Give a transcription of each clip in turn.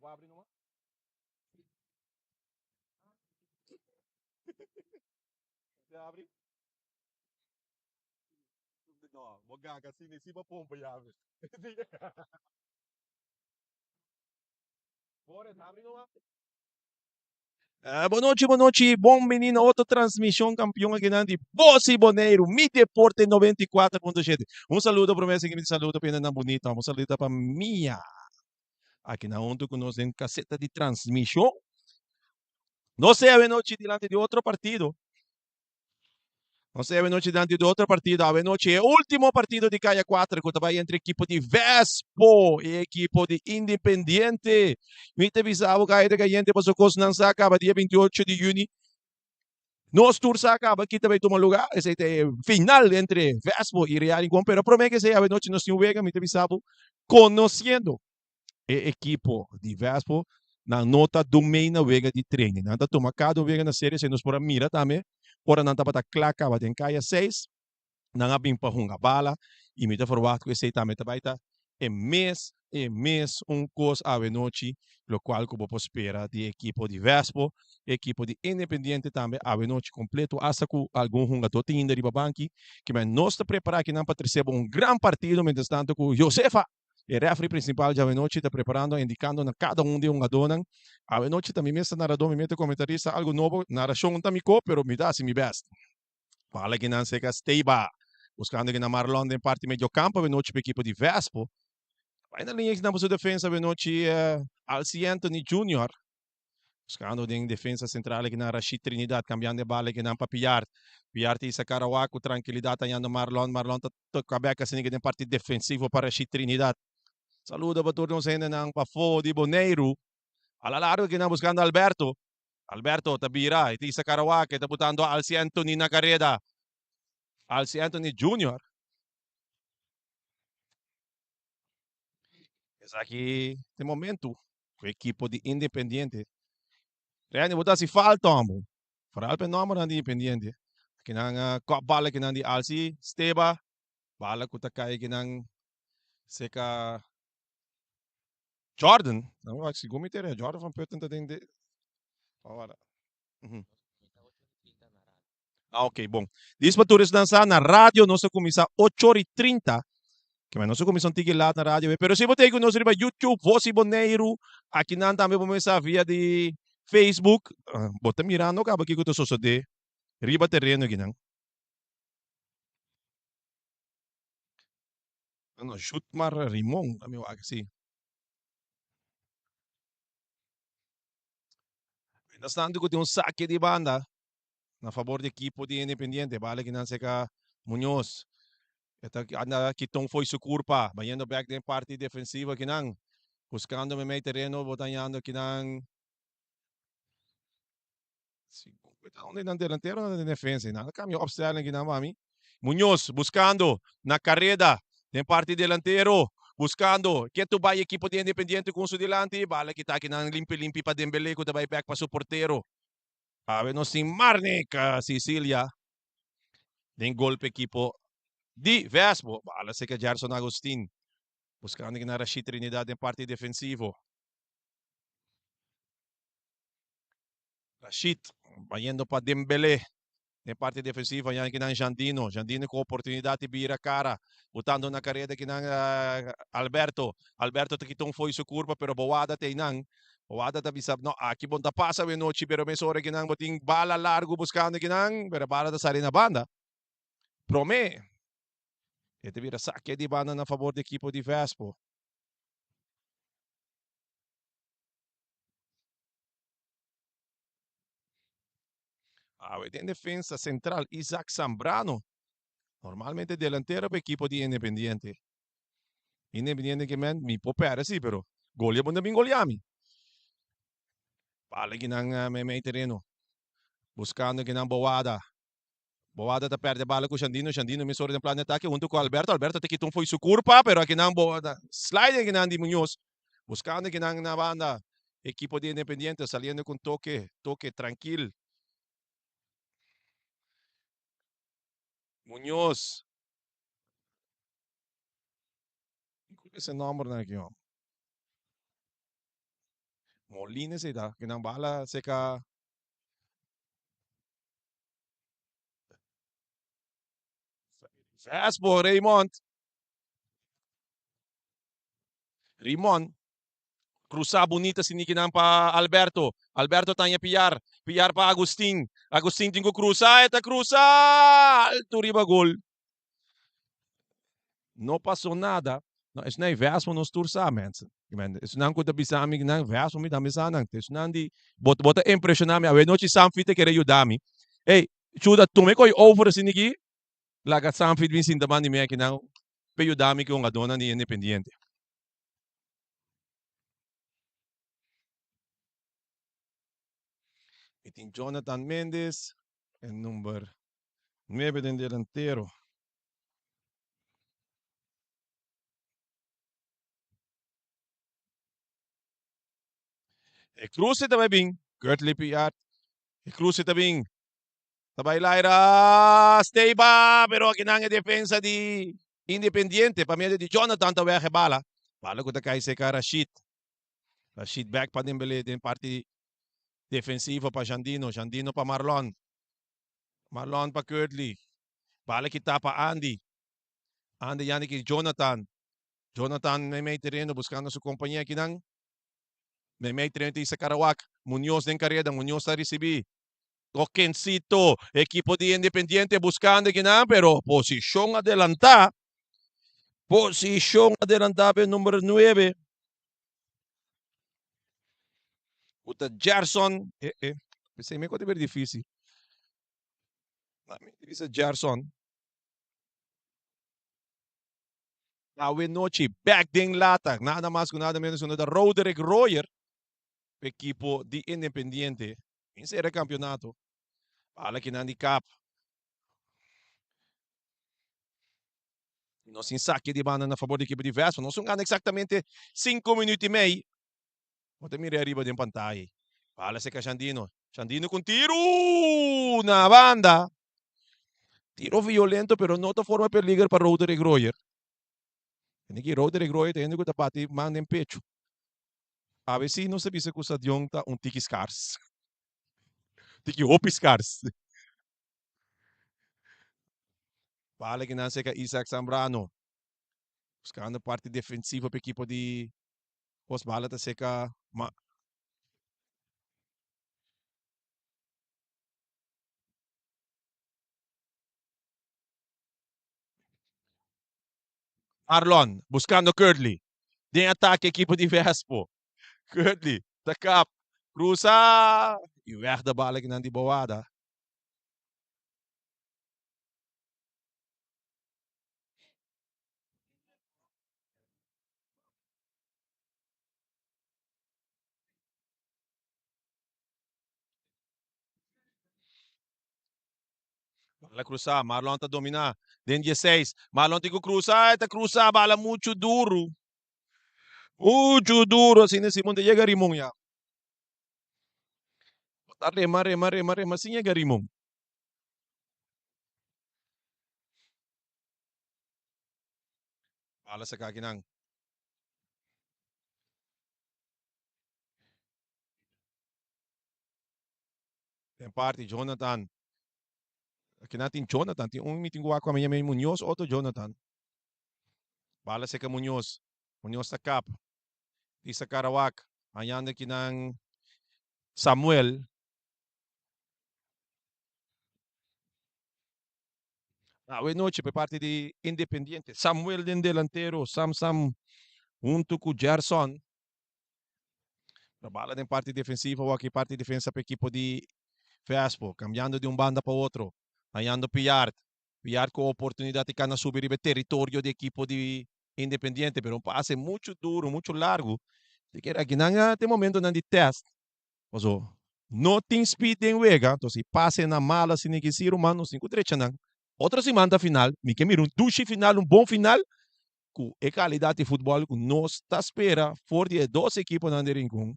Mi por abri numa? Te abri? No, bo gaga si ni si bo pompa yabe. Boris, abri numa? Bon nochi, bon nochi, bon bini na otro transmishon kampion akinan di Bos i Boneiru, Mi Deporte 94.7. Un saludo promé sigui mi saludo pa hendenan bunito. Un saludo pa Mia akinan huntu ku nos den kaseta di transmishon. Nos ta awe nochi dilanti di otro partido. Nos ta awenochi dilanti di otro partido. Awenochi e ultimo partido di Kaya 4 ku ta bai entre ekipo di Vespo i ekipo di Independiente. Mi ta bisa bo kaya ta kayente pasobra kosnan sa kaba dia 28 di yüni. Nos tur sa kaba ki ta bai tuma lugá. Esei ta e final entre Vespo i Real Rincon. Pero promé ke esei awenochi nos tin un wega mi ta bisa bo konosiendo e ekipo di Vespo nan no ta dumei na wega di training. Nan ta tuma kada un wega na serio. Esei nos por a mira tambe ora nan tabata kla kaba den kaya seis. Nan a bin pa hunga bala i mi ta verwagt ku esei tambe ta bai ta e mes e mes un kos awenochi lokual ku bo por spera di e ekipo di Vespo, e ekipo di Independiente tambe awenochi kompleto asta ku algun hungadó tin inda riba banki. Kimen nos ta prepara akinan pa trese bo un gran partido mientras tanto ku Josefa E referee principal djawe-nochi ta preparando indicando na cada un di e hungadónan. Awe-nochi ta mi mes ta naradó, mi mes ta comentarista, algo nobo, naracion ta mi ko, pero mi ta haci mi best. Bala kinan cerca Steba, buscando kinan Marlon den parti mediocampo awe-nochi pa ekipo di Vespo. Bai na liña kinan pa su defensa awe-nochi Alcy Anthony Junior. Buscando den defensa central akinan Rashid Trinidad cambiando e bala akinan pa Pillard. Pillard ta hisa Karawa cu trankilidad hañando Marlon. Marlon ta toca bek asina den parti defensivo pa Rashid Trinidad. Saludo pa tur nos hendenan pafo di Boneiru. A la largo akinan buscando Alberto. Alberto ta bira y ta hisa Karawa ke ta butando Alcy Anthony na careda. Alcy Anthony Junior. Esaki ta e momento ku ekipo di Independiente. Randy, bo ta hasi falta hombre. Vooral pa e nombernan di Independiente. Kinan a kop bala kinan di Alci Steba. Bala ku ta kai kinan seka Jordan. Segun mi teoria Jordan van Putten ta den de. Ora. Ah, ok, bon. Dis pa tur esnan sa, na radio nos a kuminsá ocho ora i trinta. Ke nos a kuminsá un tiki lat na radio, pero si bo ta ku nos riba YouTube, Vos i Boneiru, akinan tambe bo mester sa via di Facebook, bo ta mirando kaba kiko ta sosodé riba tereno akinan. No, Jutmar Rimon, mi wak si. Mientras tanto ku tin un sake di banda. na fabor di ekipo di Independiente. Bala kinan seka Muñoz. E ta anda kiton fo'i su kurpa, bayendo bek den parti defensivo kinan. Buskando meimei tereno, bo ta hañando kinan. Ta unda nan delantero nan den defensa. Nan a kambia opstelling kinan pa mi. Muñoz buskando na kareda den parti delantero. Buskando ketu bai ekipo di Independiente ku su dilanti. Bala kita kinan limpi limpi pa Dembele ku ta bai bek pa su portero. Awe nos tin Marnik Cicilia den golpe ekipo di Vespo. Bala seka Gerson Agustin. Buscando na Rashid Trinidad den parti defensivo. Rashid bayendo pa Dembele. Den parti defensivo yan kinan Jandino. Jandino ku oportunidad di bira cara. Botando na careda kinan Alberto. Alberto ta kita un fo'i su curpa pero Boada ta einan. Boada ta bisa no aki bon ta pasa awe nochi pero mesora kinan bo tin bala largo buscando kinan pero bala ta sali na banda. Prome e ta bira sake di banda na favor di ekipo di Vespo. Awe den defensa sentral Isaac Zambrano, normalmente delantero pa ekipo di Independiente. Independiente ke men mi por perde si, pero golia bo no bin golia mi. Bala kinan meimei tereno, buskando kinan Boada. Boada ta perde bala ku Shandino, Shandino mesora den plan di atake huntu ku Alberto, Alberto ta kita un fo'i su kurpa, pero akinan Boada slide kinan di Muñoz, buskando kinan na banda ekipo di Independiente saliendo ku un toke, toke trankil. Muñoz. Kiko ese nombernan aki, hom? Molina esei ta, ku nan bala seka. Vespo, Raymond. Rimon. Cruzá bunita sinikinan pa Alberto. Alberto taña Piar. Piar pa Agustin. Agustin tin ku cruza. E ta cruza. Alto riba gol. No pasó nada. No, esnan e Vespo nos tur sa, mensen. Esnan ku ta bisa mi nan Vespo mi tambe sa nan. Esnan di bo bo ta impreshoná mi. Awe nochi Sanfi ta kere yuda mi. Ey, Chuda, tuma e ko'i over asiniki. Laga Sanfi bin sinta banda di mi akinan pa yuda mi ku e hungadónan di Independiente. Mi tin Jonathan Mendes, e number nuebe den delantero. E cruce ta bai bin. Gertly Piart. E cruce ta bin. Ta bai laira Steiba, pero akinan e defensa di Independiente pa medio di Jonathan ta weg e bala. Bala ku ta kai seka Rashid. Rashid bek pa Dembele den parti defensivo pa Jandino. Jandino pa Marlon. Marlon pa Kurtley. Bala kita pa Andy. Andy yandi ki Jonathan. Jonathan meimei tereno buskando su kompania akinan. Meimei tereno ta Isa Karawak. Munoz den kareda. Munoz ta risibí. Tokencito, ekipo di Independiente buscando kinan, pero posicion adelantá. Posicion adelantá pe number 9. Uta Gerson. Eh, eh. Pensei me kote ver difícil. Bisa Gerson. Awe nochi, back den lata. Nada mas ku nada menos ku Roderick Royer. Ekipo di Independiente. Bin sera campeonato. Bala kinan di kap. Nos tin saque di banda na favor di equipo di Vespa. Nos un gana exactamente 5 minuut y mei. Bo ta mira ariba den pantaya. Bala seca Shandino. Shandino con tiro na banda. Tiro violento pero no ta forma peligro pa Roderick Royer. Tene ki Roderick Royer ta hende ku ta bati man den pecho. Awe si nos ta bisa ku stadion ta un tiki skars. Tiki hopi skars. Bala ki nan seka Isaac Zambrano. Buskando parti defensivo pa ekipo di Os bala ta seka ma Marlon buscando Kurtley. Den atake ekipo di Vespo. Kurtley ta kap. Cruza. Y weg de bala kinan di Boada. Bala cruza, Marlon ta domina den 16. Marlon tin cu cruza, e ta cruza bala mucho duro. Mucho duro, asina Simon ta yega Rimon ya. Ta rema, rema, rema, rema sin yega Rimon. Bala saca akinan. Den parti Jonathan. Akinan tin Jonathan, tin un mi tin ku wak ku ami yama Muñoz, otro Jonathan. Bala seka Muñoz. Muñoz ta kap. Tisa Karawak. Hañando akinan Samuel. Awe nochi pe parti di Independiente. Samuel den delantero. Sam Sam hunto ku Gerson. La bala den parti defensivo awor aki parti defensa pa ekipo di Vespo. Cambiando di un banda pa otro. Hañando Pillard. Pillard cu oportunidad di cana subi riba e territorio di ekipo di Independiente. Pero un pase mucho duro, mucho largo. Sikiera akinan ta e momentonan di test. Paso no tin speed den wega. Entonces si pasenan malo asina ki si ruman nos tin cu drecha nan. Otro siman ta final. Mi ke mira un dushi final, un bon final. Ku e kalidat di futbòl ku nos ta spera for di e dos ekiponan di Rincon.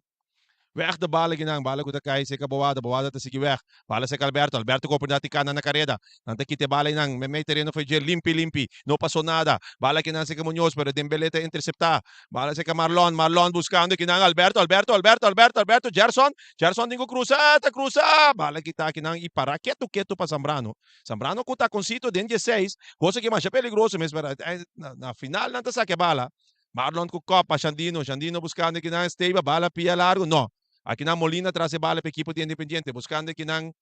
Weg de bala kinan, bala ku ta kai seka Boada, Boada ta sigui weg. Bala seka Alberto, Alberto ku oportunidat di kana na kareda. Nan ta kita e bala einan, meimei tereno foi dje limpi limpi, no pasó nada. Bala kinan seka Muñoz, pero Dembele ta interseptá. Bala seka Marlon, Marlon buskando kinan Alberto, Alberto, Alberto, Alberto, Alberto, Gerson, Gerson tin ku krusa, ta krusa! Bala kita kinan i para ketu ketu pa Zambrano. Zambrano ku takoncito den dje seis, kosa ki masha peligroso mes, pero na final nan ta saka e bala. Marlon ku kòp pa Shandino, Shandino buskando kinan Esteba, bala pia largu, no. Akinan Molina tras e bala pa ekipo di Independiente, buskando kinan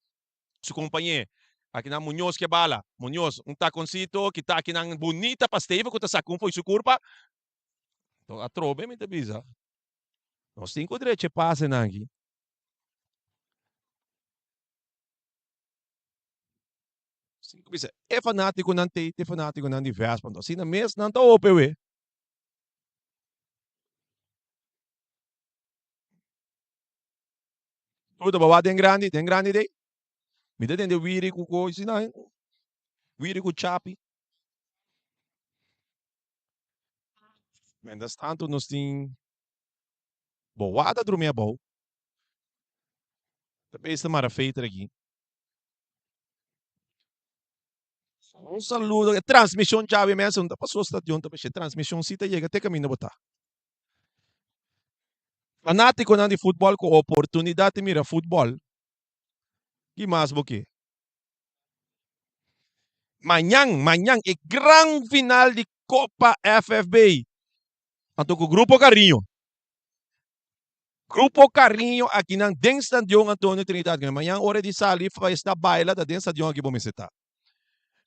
su kompañé. Akinan Muñoz ke bala, Muñoz un takoncito, kita akinan bunita pa Esteba ku ta saka un fo'i su kurpa. Atrobe mi ta bisa, nos tin ku drecha e pasenan aki. Sin ku bisa e fanátikonan tei te fanátikonan di Vespa, anto asina mes nan ta hopi awe. Tur ta bawa den grandi, den grandi dei. Mi ta tende wiri ku ko asina, wiri ku chapi. Mientras tanto nos tin bowa ta drumi abou. Ta bes ta mara feiter aki. Un saludo. E transmishon djawe mes no ta pasó stadion ta pasé. Transmishon si ta yega te kaminda bo ta. Fanátikonan di futbòl ku oportunidat di mira futbòl, ki mas bo ke? Mañan, mañan e gran final di Kopa FFB. Anto ku Grupo Cariño. Grupo Cariño akinan den Stadion Antonio Trinidad. Mañan ora di sali fiesta baila ta den stadion aki bo mester ta.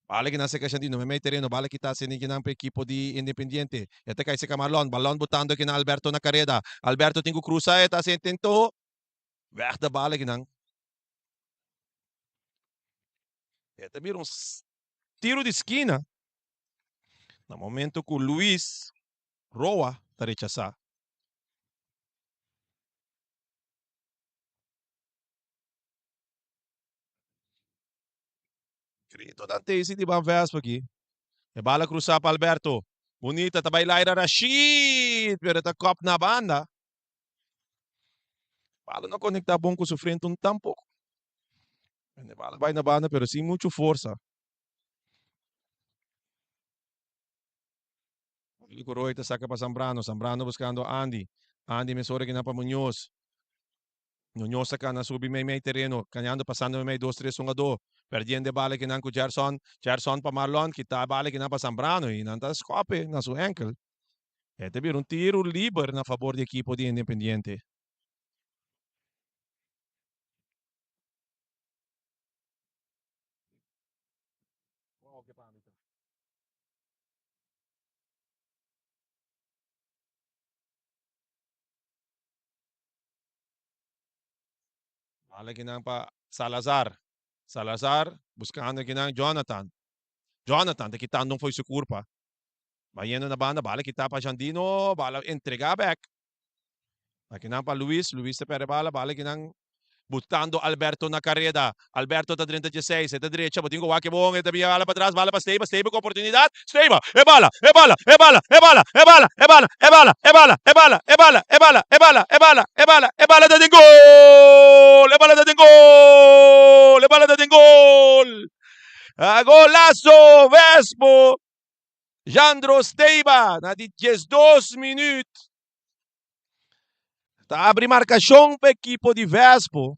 Bala kinan seka Shandino meimei tereno bala kita seni kinan pa ekipo di Independiente. E ta kai seka Marlon. Balon botando kinan Alberto na kareda. Alberto tin ku krusa e ta hasi intento. Weg de bala kinan. E ta bira un tiro di skina. Na momento ku Luis Roa ta rechasá. Grito dan Tesi di Ban Vespa aki. E bala krusá pa Alberto. Bunita ta bai Laira Rashid, pero ta kòp na banda. Bala no konektá bon ku su frente un tampoko. E bala bai na banda pero sin muchu forsa. Nico Roy ta saka pa Zambrano. Zambrano buskando Andy. Andy mesora kina pa Muñoz. Muñoz ta kana subi mei mei tereno. Kañando pasando mei mei dos tres hungadó. Perdiendo e bala kinan ku Gerson. Gerson pa Marlon. Kita e bala kinan pa Zambrano i nan ta skope na su enkel. E ta bira un tiru liber na fabor di ekipo di Independiente. Bala kinan pa Salazar. Salazar buskando kinan Jonathan. Jonathan ta kitando un fo'i su kurpa. Bayendo na banda, bala kita pa Jandino, bala entrega bek. Akinan pa Luis, Luis ta perde bala, bala kinan butando Alberto na kareda. Alberto ta drenta dieseis, e ta drecha, bo tin ku wak e bon, e ta bia bala patras, bala pa Steba, Steba ku oportunidat, Steba, e bala, e bala, e bala, e bala, e bala, e bala, e bala, e bala, e bala, e bala, e bala, e bala, e bala, e bala, e bala ta den gol, e bala ta den gol, e bala ta den gol. Golazo Vespo, Jandro Steba na di 12 minuut. Ta abri markashon pa ekipo di Vespo.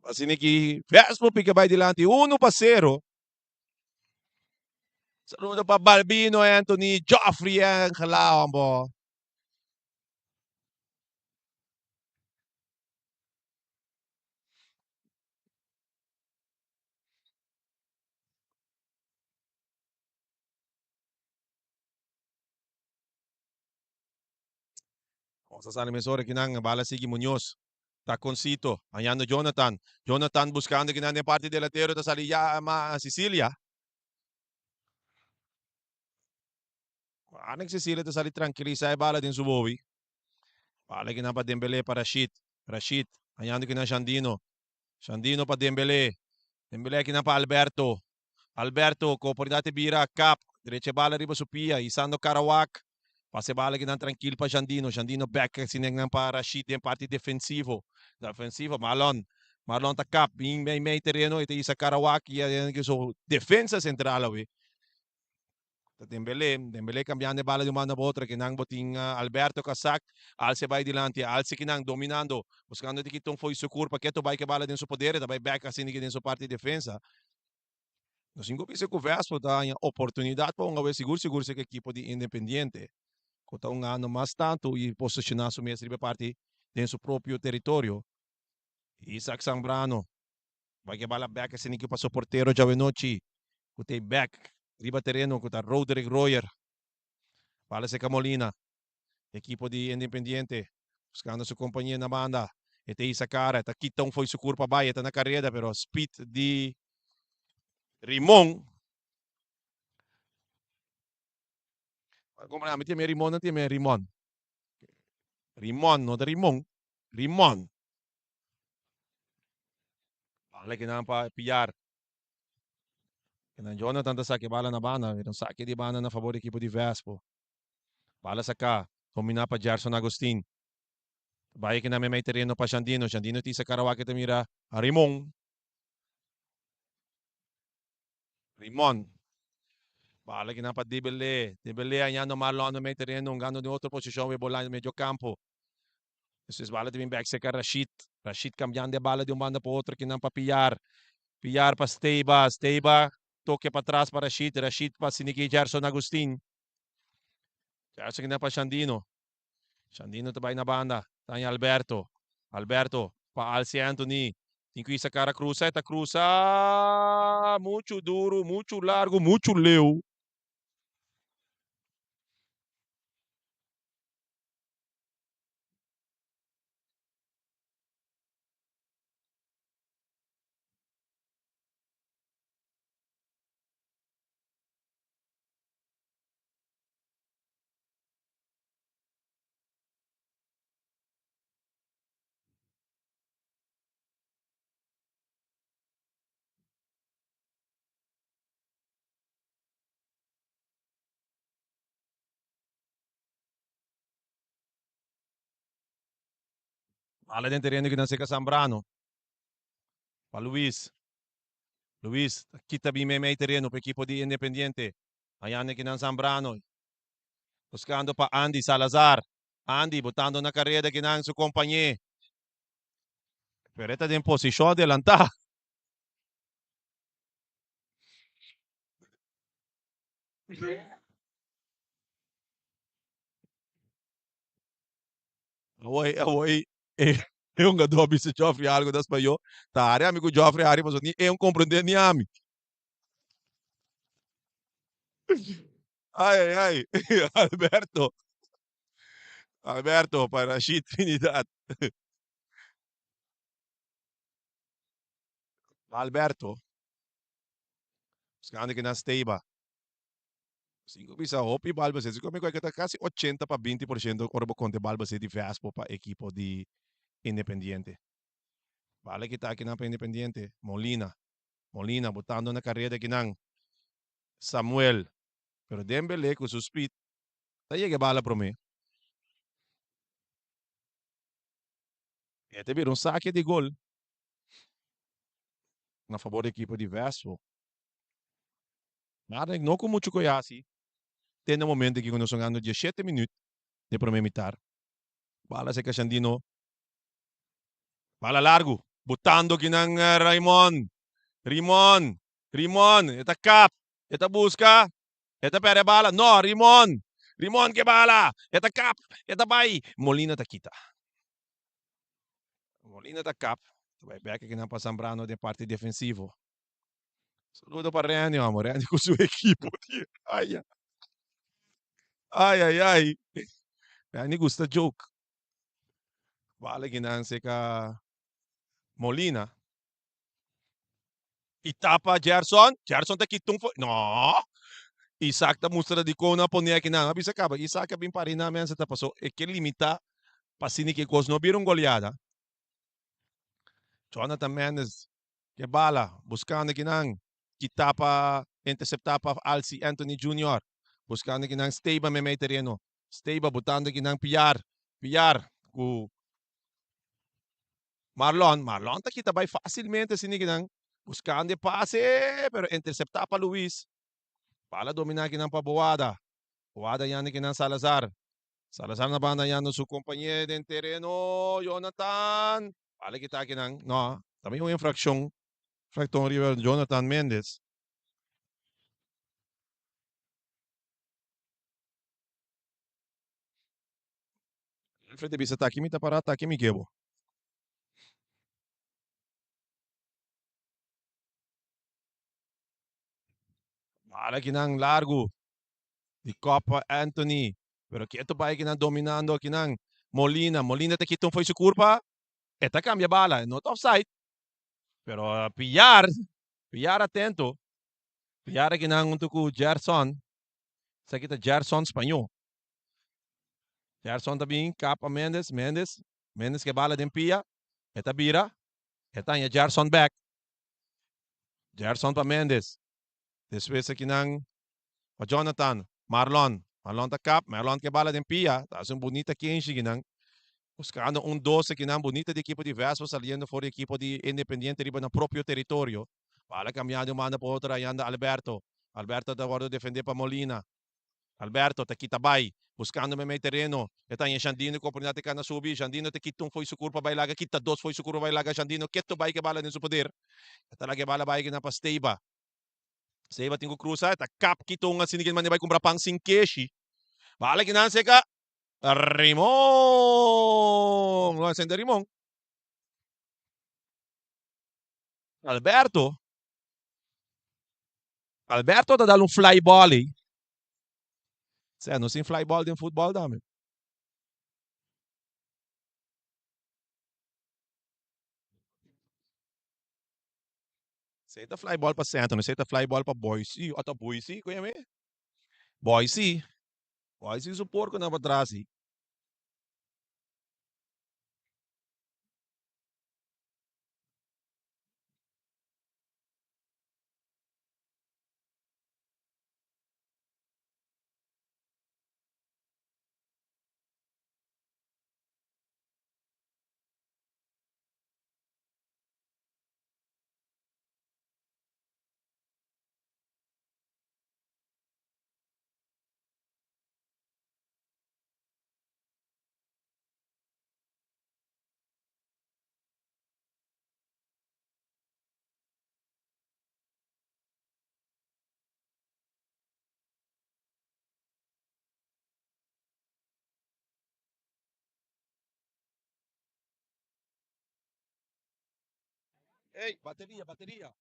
Asina ki Vespo pika bai dilanti 1-0. Saludo pa Balbino Anthony, Joffrey Angela, hombo. Nos a sali mesora kinan bala sigui Muñoz. Taconcito hañando Jonathan. Jonathan buscando kinan den parti delantero ta sali ya ma Cecilia. Anek Cecilia ta sali tranquilisa e bala den su bobi. Bala kinan pa Dembele pa Rashid. Rashid hañando kinan Shandino. Shandino pa Dembele. Dembele kinan pa Alberto. Alberto ku oportunidat di bira kap. Drecha e bala riba su pia. Isando Karawak. Pasa e bala kinan trankil pa Jandino. Jandino bek asina pa Rashid den parti defensivo. Defensivo Marlon. Marlon ta kap bin mei mei tereno e ta hisa Karawak y aden ki su defensa central awe. Ta Dembele, Dembele cambiando e bala di un banda pa otro kinan bo tin Alberto Casac alsa e bai dilanti alsa kinan dominando buscando di kiton fo'i su curpa keto bai ke bala den su poder e ta bai bek asina ki den su parti defensa. Nos tin ku bisa ku Vespo ta haña oportunidat pa hunga wes sigur sigur si ku ekipo di Independiente ku ta hungando mas tantu i posishoná su mes riba e parti den su propio teritorio. Isaac Zambrano bai ke bala bèk asina ku pa su portero djawe nochi ku ta e bèk riba tereno ku ta Roderick Royer. Bala seka Molina. Ekipo di Independiente buskando su kompañé na banda. E ta hisa kara, e ta kita un fo'i su kurpa bai, e ta na kareda pero speed di Rimon. Ami tin e Rimon, nan tin e Rimon. Rimon, no ta Rimon. Rimon. Bala kinan pa Piar. Kinan Jonathan ta saki bala na banda. Un saki di banda na fabor di ekipo di Vespo. Bala saká, dominá pa Gerson Agustin. Bai aki na meimei tereno pa Jandino. Jandino tisa Karawak ta mira Rimon. Rimon. Bala aki na pa Dembélé. Dembélé hañando Marlon na mei tereno, hungando den otro posishon wei bola medio kampo. Despues bala ta bin bek serka Rashid. Rashid kambiando e bala di un banda pa otro akinan pa Piar. Piar pa Steiba. Steiba toke patras pa Rashid. Rashid pa Siniki Gerson Agustin. Gerson kina pa Shandino. Shandino ta bai na banda. Ta haña Alberto. Alberto pa Alci Anthony. Tin ku isa kara krusa. E ta krusa muchu duru, muchu largu, muchu leu. Bala den tereno ki nan seka Zambrano. Pa Luis. Luis ta kita bin meimei tereno pa ekipo di Independiente. Hañando kinan Zambrano. Buscando pa Andy Salazar. Andy botando na careda kinan su compañé. Pero e ta den posicion adelantá. Awor, awor e, e hungadó a bisa Geoffrey algo na spañó. Ta hari ami ku Geoffrey hari pasobra ni e un komprendé ni ami. Ai, ai, ai. Alberto. Alberto pa Rashid Trinidad. Alberto. Buscando kinan Steiba. Sin ku bisa hopi bal base. Sigur mi ku ta kasi 80 pa 20% ora bo konta e bal base di Vespo pa ekipo di Independiente. Bala kita akinan pa Independiente. Molina. Molina botando na kareda akinan. Samuel. Pero Dembele ku su speed ta yega e bala promé. E ta bira un sake di gol na fabor di ekipo di Vespo. Marnek no ku muchu koe hasi te na momento aki ku nos hungando diesshete minüt den promé mitar. Bala serka Shandino. Bala largu. Botando kinan Raymond. Rimon. Rimon. E ta kap. E ta buska. E ta perde bala. No, Rimon. Rimon ke bala. E ta kap. E ta bai. Molina ta kita. Molina ta kap. Ta bai bek kinan pa Zambrano den parti defensivo. Saludo pa Randy, amo. Randy ku su ekipo. Ay, ay, ay, ay. Randy gusta joke. Bala kinan seka Molina. I tapa Gerson. Gerson ta kita un fo. No. Isaac ta mustra di kon a pone akinan. A bisa kaba. Isaac a bin pari na mensa ta paso. E ke limita pa asina ke kos no bira un goleada. Jonathan Mendes ke bala buskando kinan kita pa intercepta pa Alci Anthony Junior. Buskando kinan Steba memei tereno. Steba botando akinan Piar. Piar ku Marlon. Marlon ta kita bai fásilmente asina akinan. Buskando e pase, pero interseptá pa Luis. Bala dominá akinan pa Boada. Boada yanda akinan Salazar. Salazar na banda yanda su kompañé den tereno, Jonathan. Bala kita akinan. No, tambe un infrakshon. Infrakton riba Jonathan Mendes. Alfred ta bisa, Taki mi ta pará, taki mi ke bo. Bala kinan largu di kop pa Anthony. Pero ketu bai kinan dominando kinan Molina. Molina ta kita un fo'i su kurpa. E ta kambia bala. No ta offside. Pero Piar, Piar atento. Piar akinan huntu ku Gerson. Esaki ta Gerson spañó. Gerson ta bin kap pa Mendes. Mendes, Mendes ke bala den pia. E ta bira. E ta haña Gerson bek. Gerson pa Mendes. Despues akinan pa Jonathan. Marlon. Marlon ta kap. Marlon ke bala den pia. Ta hasi un bunita kenshi akinan. Buskando un dos akinan bunita di ekipo di Vespa saliendo for di ekipo di Independiente riba nan propio teritorio. Bala kambia di un banda pa otro ayanda Alberto. Alberto ta wòrdu defendé pa Molina. Alberto ta kita bai, buskando meimei tereno. E ta haña Jandino ku oportunidat e kana subi. Jandino ta kita un fo'i su kurpa bai laga, kita dos fo'i su kurpa bai laga. Jandino ketu bai ku e bala den su poder. E ta laga e bala bai kina pa Steiba. Steiba tin ku krusa, e ta kap kita un asina ke manda e bai kumpra pan sin keshi. Bala kinan seka Rimon! No a sende Rimon. Alberto. Alberto ta dal un fly ball ei. Sea, no sin fly ball den futbol tambe. Sei ta fly ball pa centro, no sei ta fly ball pa Boise. Ota Boise, koe yame? Boise. Boise su porco na patras ei. Ey, bateria, bateria.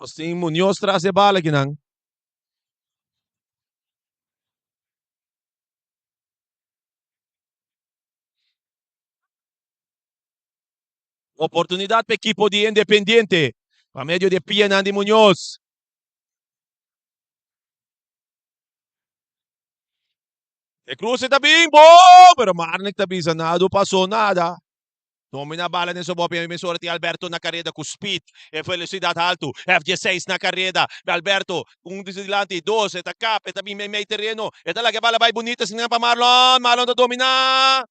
Nos tin Muñoz tras e bala kinan. Oportunidad pa ekipo di Independiente pa medio di e pianan di Muñoz. E cruce ta bin bon, pero Marnick ta bisa nada pasó nada. Domina bala den su bopi e mesora tin Alberto na kareda ku speed e velosidad haltu. FJ6 na kareda. Alberto un di su dilanti, dos, e ta kap, e ta bin meimei tereno. E ta laga e bala bai bunita asina pa Marlon. Marlon ta domina.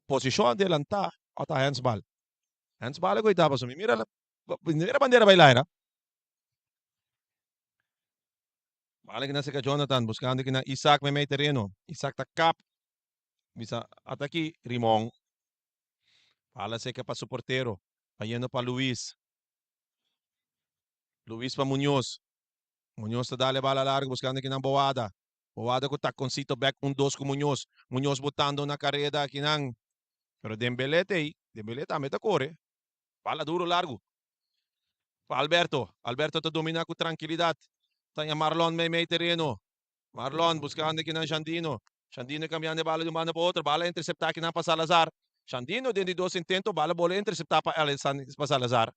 Posishon adelantá o ta handsbal? Handsbal e ku e ta pasobra mi mira mira bandera bai laira. Bala kina seka Jonathan buskando kina Isaac meimei tereno. Isaac ta kap. Bisa ata aki Rimon. Bala seka pa su portero. Bayendo pa Luis. Luis pa Muñoz. Muñoz ta dale bala largo buskando kinan Boada. Boada ku takoncito bek un dos ku Muñoz. Muñoz botando na kareda kinan. Pero Dembele t'ei. Dembele tambe ta kore. Bala duro largo. Pa Alberto. Alberto ta domina ku trankilidat. Ta ña Marlon meimei tereno. Marlon buskando kinan Jandino. Jandino kambiando e bala di un banda pa otro. Bala interseptá kinan pa Salazar. Jandino den di dos intento bala bola interseptá pa pa Salazar.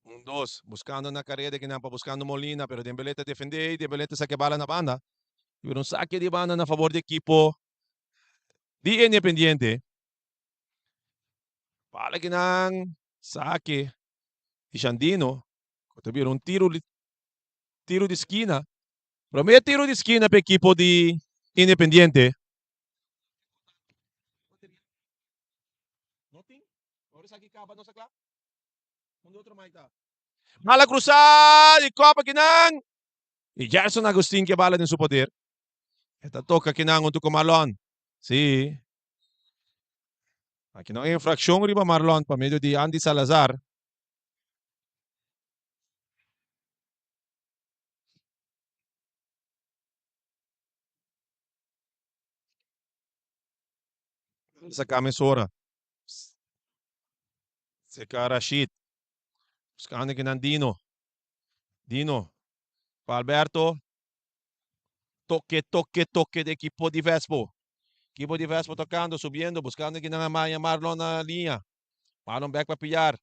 Un dos. Buskando na kareda kinan pa buskando Molina pero Dembele ta defendé i Dembele ta saka e bala na banda. Pero un sake di banda na fabor di ekipo di Independiente. Bala kinan sake di Shandino. Ku ta bira un tiro tiro di skina. Prome tiro di skina pa ekipo di Independiente. Bala krusa di kopa kinan. I Gerson Agustin ke bala den su poder. E ta toka kinan huntu ku Marlon. Si. Aki no infraccion riba Marlon pa medio di Andy Salazar. Saca mesora. Seca Rashid. Buscando kinan Dino. Dino. Pa Alberto. Toque, toque, toque de equipo di Vespo. Equipo di Vespo tocando, subiendo, buscando kinan Amaya Marlon na linea. Marlon back pa Pillar.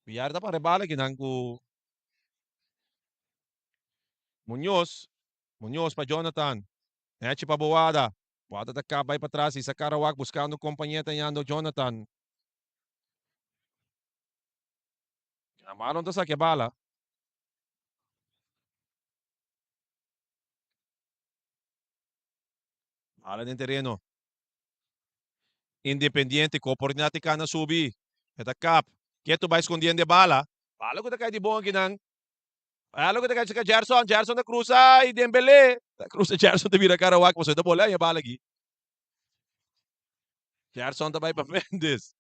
Pillar ta pare bala kinan ku Muñoz. Muñoz pa Jonathan. Nechi pa Boada. Boada ta kap bai patras i sa Karawak buscando compañía ta yando Jonathan. Marlon ta saca bala. Bala den tereno. Independiente ku oportunidat di kana subi. E ta kap. Ketu bai skondiendo e bala. Bala ku ta kai di bon akinan. Bala ku ta kai saka Gerson. Gerson ta krusa i Dembele. Ta krusa Gerson ta bira kara wak pasobra e ta bola e bala aki. Gerson ta bai pa Mendes.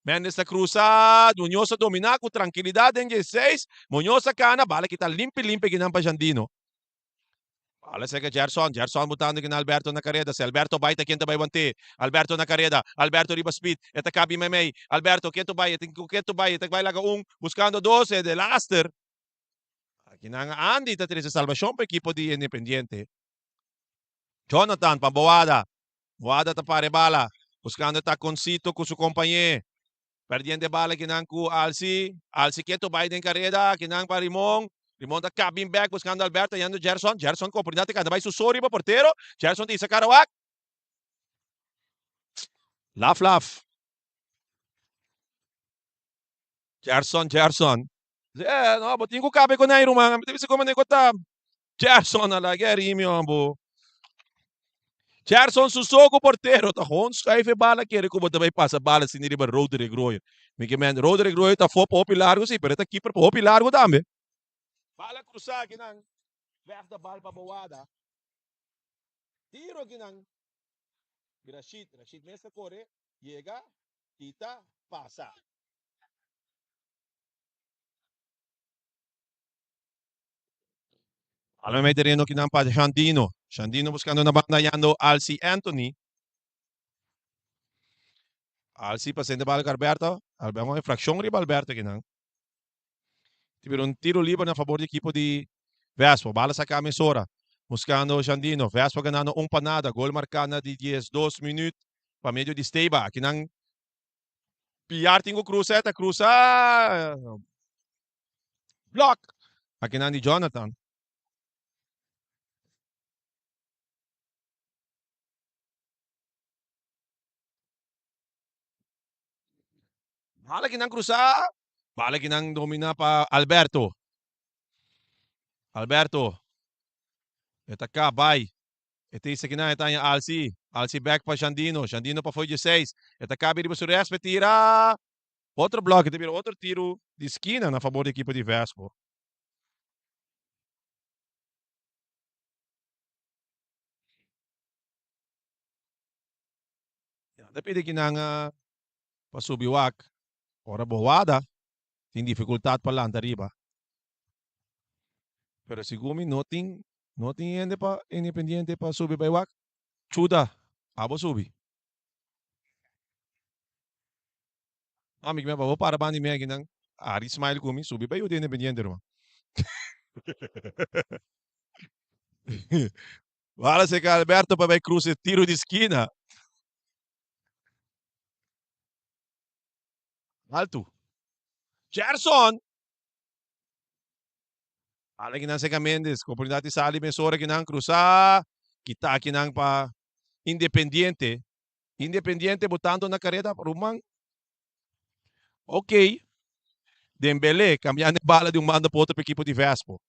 Mendes ta krusa. Muñoz ta domina ku trankilidat den dieseis. Muñoz ta kana. Bala kita limpi limpi akinan pa Jandino. Bala seka Gerson. Gerson butando kina Alberto na kareda. Si Alberto bai ta ken ta bai want'é. Alberto na kareda. Alberto riba speed. E ta kabi meimei. Alberto ken ta bai? E tin ku ken ta bai? E ta bai laga un buskando dos. E delaster. Akinan Andy ta trese salbashon pa ekipo di Independiente. Jonathan pa Boada. Boada ta para e bala. Buskando e takoncito ku su kompañé. Perdiendo e bala kinan ku Alsi. Alsi ketu bai den kareda. Kinan pa Rimon. Rimon ta kap bin bek buskando Alberto yendo Gerson. Gerson ku oportunidat ta kanta bai su so riba portero. Gerson ta hisa kara wak. Laf laf. Gerson Gerson. Eh no bo tin ku kabe ku nan ruman. Mi ta bisa komo ku ta. Gerson a laga e rimi hombo. Gerson su so ku portero ta gewoon schuif e bala kere ku bo ta bai pasa bala asina riba Roderick Royer. Mi ke men Roderick Royer ta fo pa hopi largo si pero e ta keeper pa hopi largo tambe. Bala krusa akinan. Weg de bal pa Boada. Tiro akinan. Rashid, Rashid mes ta kore, yega, kita, pasa. Alma mei tereno kinan pa Shandino. Shandino buscando na banda hallando Alci Anthony. Alci pasando bala cu Alberto. Alberto infraccion riba Alberto kinan. Tibero un tiro libre na favor di equipo di Vespo. Bala saca mesora. Buscando Shandino. Vespo ganando un pa nada. Gol marca na di 12 minuut pa medio di Steba. Kinan Piar tin cu cruza. Ta cruza. Blok! Akinan di Jonathan. Bala kinan krusá. Bala kinan dominá pa Alberto. Alberto. E ta ka bai. E ta isa kinan e ta haña Alsi. Alsi bek pa Jandino. Jandino pa fo'i dieseis. E ta kabi riba su rèspè tira. Otro bloke ta bira otro tiru di skina na fabor di ekipo di Vespo. Nan ta pidi kinan pa subi wak ora bo wada tin difikultat pa lanta riba. Pero segun mi no tin no tin hende pa Independiente pa subi bai wak. Chuda abo subi. Ami ki bo para banda di mi akinan Ari smile ku mi subi pa yuda Independiente ruman. Wala seka Alberto pa bai cruza e tiro di skina. Alto. Gerson. Ala kinan seka Mendes. Oportunidad di sali mesora kinan cruza. Kita kinan pa Independiente. Independiente botando na careda ruman. Ok. Dembélé cambiando e bala di un banda pa otro pa ekipo di Vespo.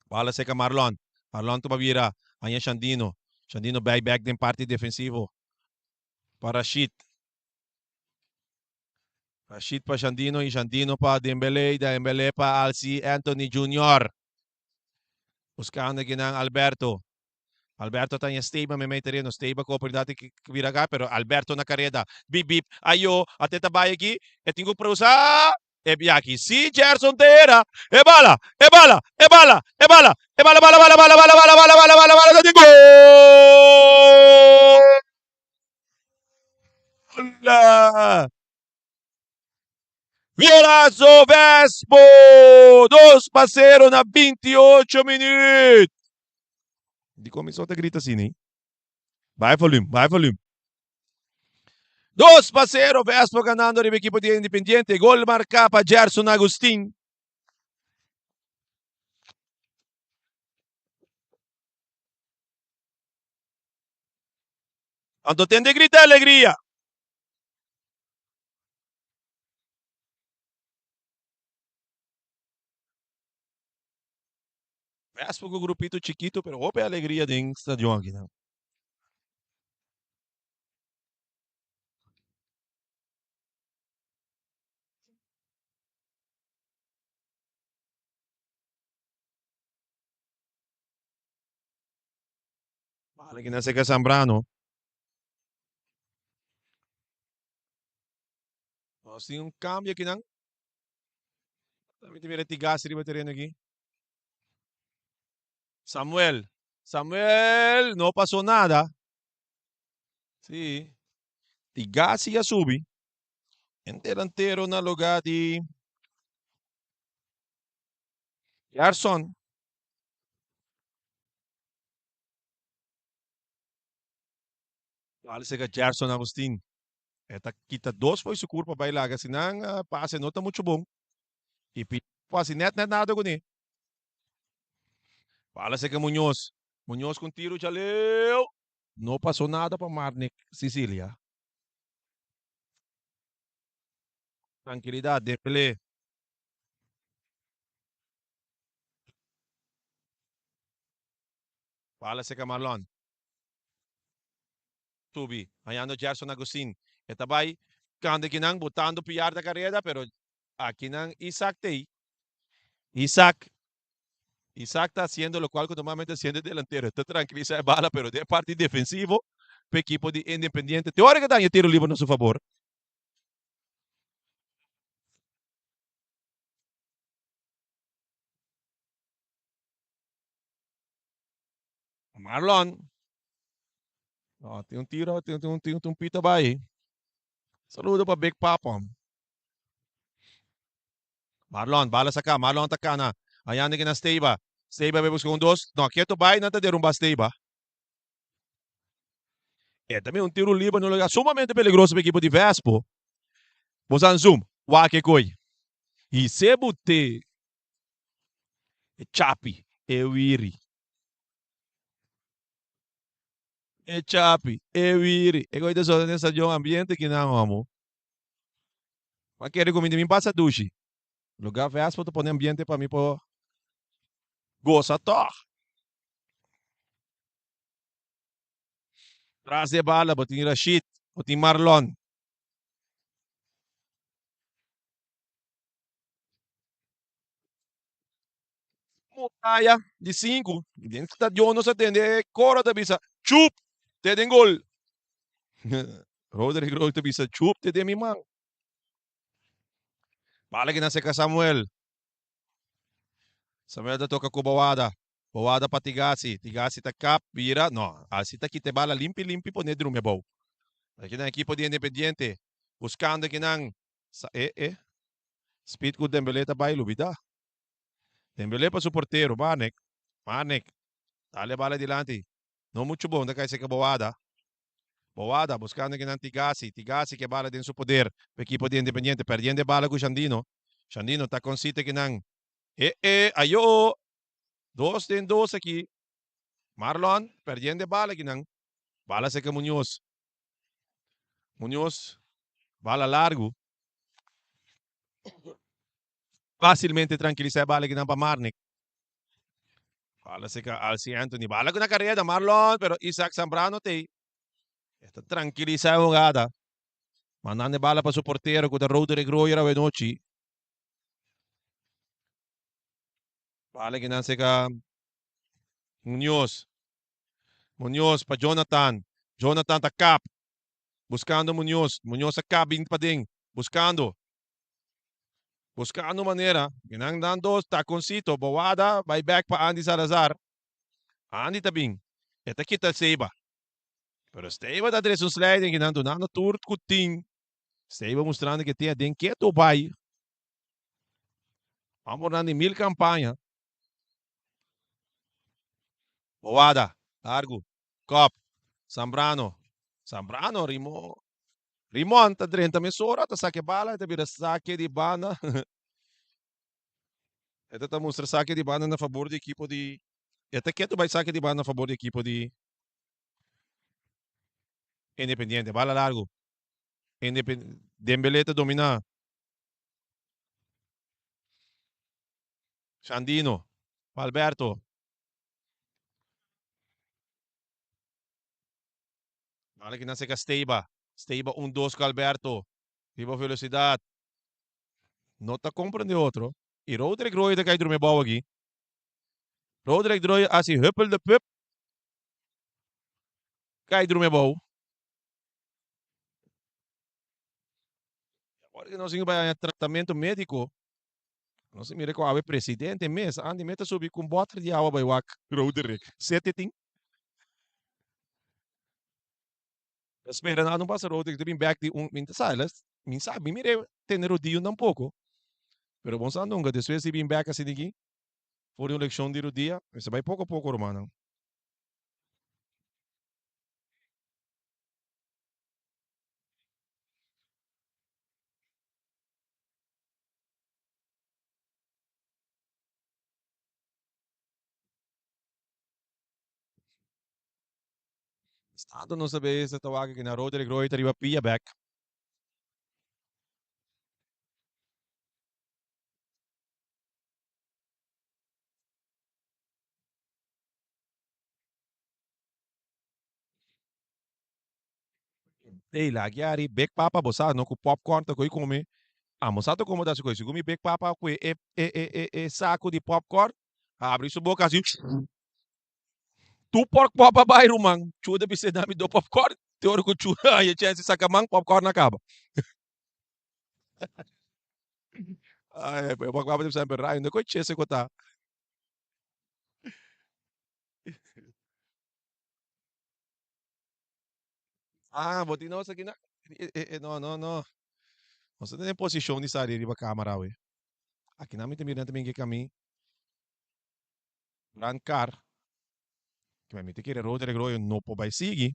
Bala seca Marlon. Marlon tuma bira. Haña Shandino. Shandino bay bek den parti defensivo. Pa Rashid. Rashid pa Shandino y Shandino pa Dembélé y Dembélé pa Alci Anthony Junior. Buscando kinan Alberto. Alberto ta haña Steba meimei tereno. Steba ku oportunidat di bira gai, pero Alberto na kareda. Bip bip, ayo, ate ta bai aki. E tin ku prusa e biahi. Si Gerson ta era. E bala, e bala, e bala, e bala, e bala, bala, bala, bala, bala, bala, bala, bala, bala, bala, ta tin gol! Golazo Vespo! 2-0 na 28 minuut. Dikon mi so ta grita asina? Bai volume, bai volume. 2-0 Vespo ganando riba ekipo di Independiente. Gol marká pa Gerson Agustin. Anto ten de grita alegria. Vespo ku grupito chikito pero hopi alegria den stadion akinan. Bala kinan seka Zambrano. Nos tin un cambio akinan. Tambe tin mira Tigasi riba tereno aki. Samuel. Samuel, no pasó nada. Sí. Tigasi a subi. En delantero na lugar di Gerson. Bal sega Gerson Agustin. E ta kita dos fo'i su kurpa bai laga si nan pase no ta muchu bon. I pi pasi net net nada kuné. Bala sega Muñoz. Muñoz ku un tiro djaleu. No pasó nada pa Marnick Sicilia. Trankilidat, Dembélé. Bala seka Marlon. Subi, hañando Gerson Agustin. E ta bai kanda kinan botando piar ta kareda, pero akinan Isaac t'ei. Isaac, Isaac ta haciendo locual cu normalmente haciendo e delantero. E ta trankilisa e bala, pero den e parti defensivo p'e ekipo di Independiente. Te ora ke ta haña tiro liber na su fabor. Marlon. No, tin un tiro, tin, tin, tin, tin un pito bai. Saludo pa Big Papa. Marlon, bala saca, Marlon ta cana. Ayande que na Steba. Steba bai busca un dos. No, keto bai, nan ta derumba Steba. E también un tiro libre no lugar sumamente peligroso pa equipo di Vespo. Bosan zoom, wak e koi. Y se bute e chapi, e wiri. E chapi, e wiri. E koi ta sona den stadion ambiente kinan homo. Ma kere ku mi di mi pasa dushi. Lugar Vespo ta pone ambiente pa mi por gosa tog. Tras di e bala bo tin Rashid, bo tin Marlon. Muraya di sinku. Den stadion nos a tende e koro ta bisa chup te den gol. Roderick Roy ta bisa chup te den mi man. Bala ki na seka Samuel. Samuel ta toka ku Boada. Boada pa Tigasi. Tigasi ta kap, bira. No, asi ta kita e bala limpi limpi pone drumi abou. Aki nan ekipo di Independiente. Buskando kinan. Sa e e. Speed ku Dembele ta bai lubida. Dembele pa su portero Marnik. Marnik. Dale bala dilanti. No mucho bon ta kai seka Boada. Boada buskando kinan Tigasi. Tigasi ke bala den su poder. Pa ekipo di Independiente. Perdiendo e bala ku Shandino. Shandino ta konsite kinan. E e ayo. Dos den dos aki. Marlon perdiendo e bala kinan. Bala seka Muñoz. Muñoz bala largu. Fácilmente tranquilisa e bala kinan pa Marnick. Bala seca Alci Anthony. Bala ku na carrera Marlon, pero Isaac Zambrano tei. Esta tranquilisa e jugada. Mandando e bala pa su portero ku ta Roderick Royer awe nochi. Bala kinan seca Munoz. Munoz pa Jonathan. Jonathan ta kap. Buscando Munoz. Munoz a kap bin paden. Buscando. Buscando manera. Nan dando taconcito. Boada bai back pa Andy Salazar. Andy ta bin. E ta kita Seiba. Pero Seiba ta tres un sliding nan dunando tur ku tin. Seiba mostrando que tin den keto bai. Vamos di mil campaña. Boada. Largo. Kop. Zambrano. Zambrano rimo. Rimon ta drenta mesora, ta saque bala, ta bira saque di banda. Esta ta mustra saque di banda na favor di equipo di. Esta keto bai saque di banda na favor di equipo di Independiente. Bala largo. Independ Dembélé ta domina. Sandino. Alberto. Bala ki nan seca Steiba. Steiba 1-2 cu Alberto. Riba velocidad. No ta comprende otro. Y Roderick Roy ta cay drume bou aki. Roderick Roy asi huppel de pup. Cay drume bou. Awor que nos bay tratamento medico. Nos mira cu awe presidente mes. Andy meta subi cu un boter di awa bay wak Roderick. Sete tin. Espera nada no pasa Roderick te bin back di un min sa min sa mi mire tene rodillo tampoco. Pero bon sa nunca despues di bin back así di aquí. For di un lección di rodilla. Se bay poco a poco rumannan. Tanto nos a bezig ta wak aki na Roderick Roy ta riba pia bek. Ey laki ari bek papa bo sa no ku popcorn ta koi kome. Amo sa ta komo ta hasi koi. Segun mi bek papa ku e e e e e saku di popcorn habri su boka asi Tu pork pop a bai ruman. Chuda bis'é dami do popcorn. Te ora ku Chuda haña chèns di saka man, popcorn a kaba. Ai, e pork pop ta bisa semper, Rai, unda ku e chese ku ta? Ah, bo tin nos aki na. No, no, no. Nos ta den posishon di sali riba kamera awe. Aki nan mi ta mira nan ta bin ke kami. Gran kar. Kima mi ta kere Roderick Royo no por bai sigui.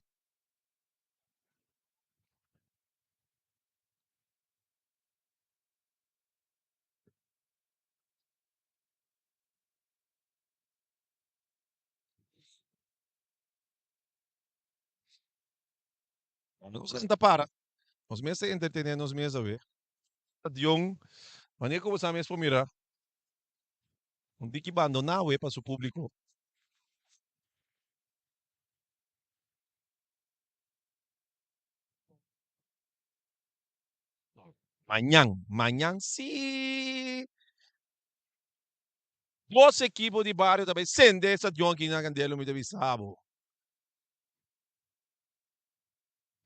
Nos ta para. Nos mes ta entretené nos mes awe. Stadion, manera ku bo sa mes por mira, un tiki bandoná awe pa su públiko. Mañan, mañan sí. Dos ekipo di bario ta bai sende e stadion aki na Candelo, mi ta bisa bo.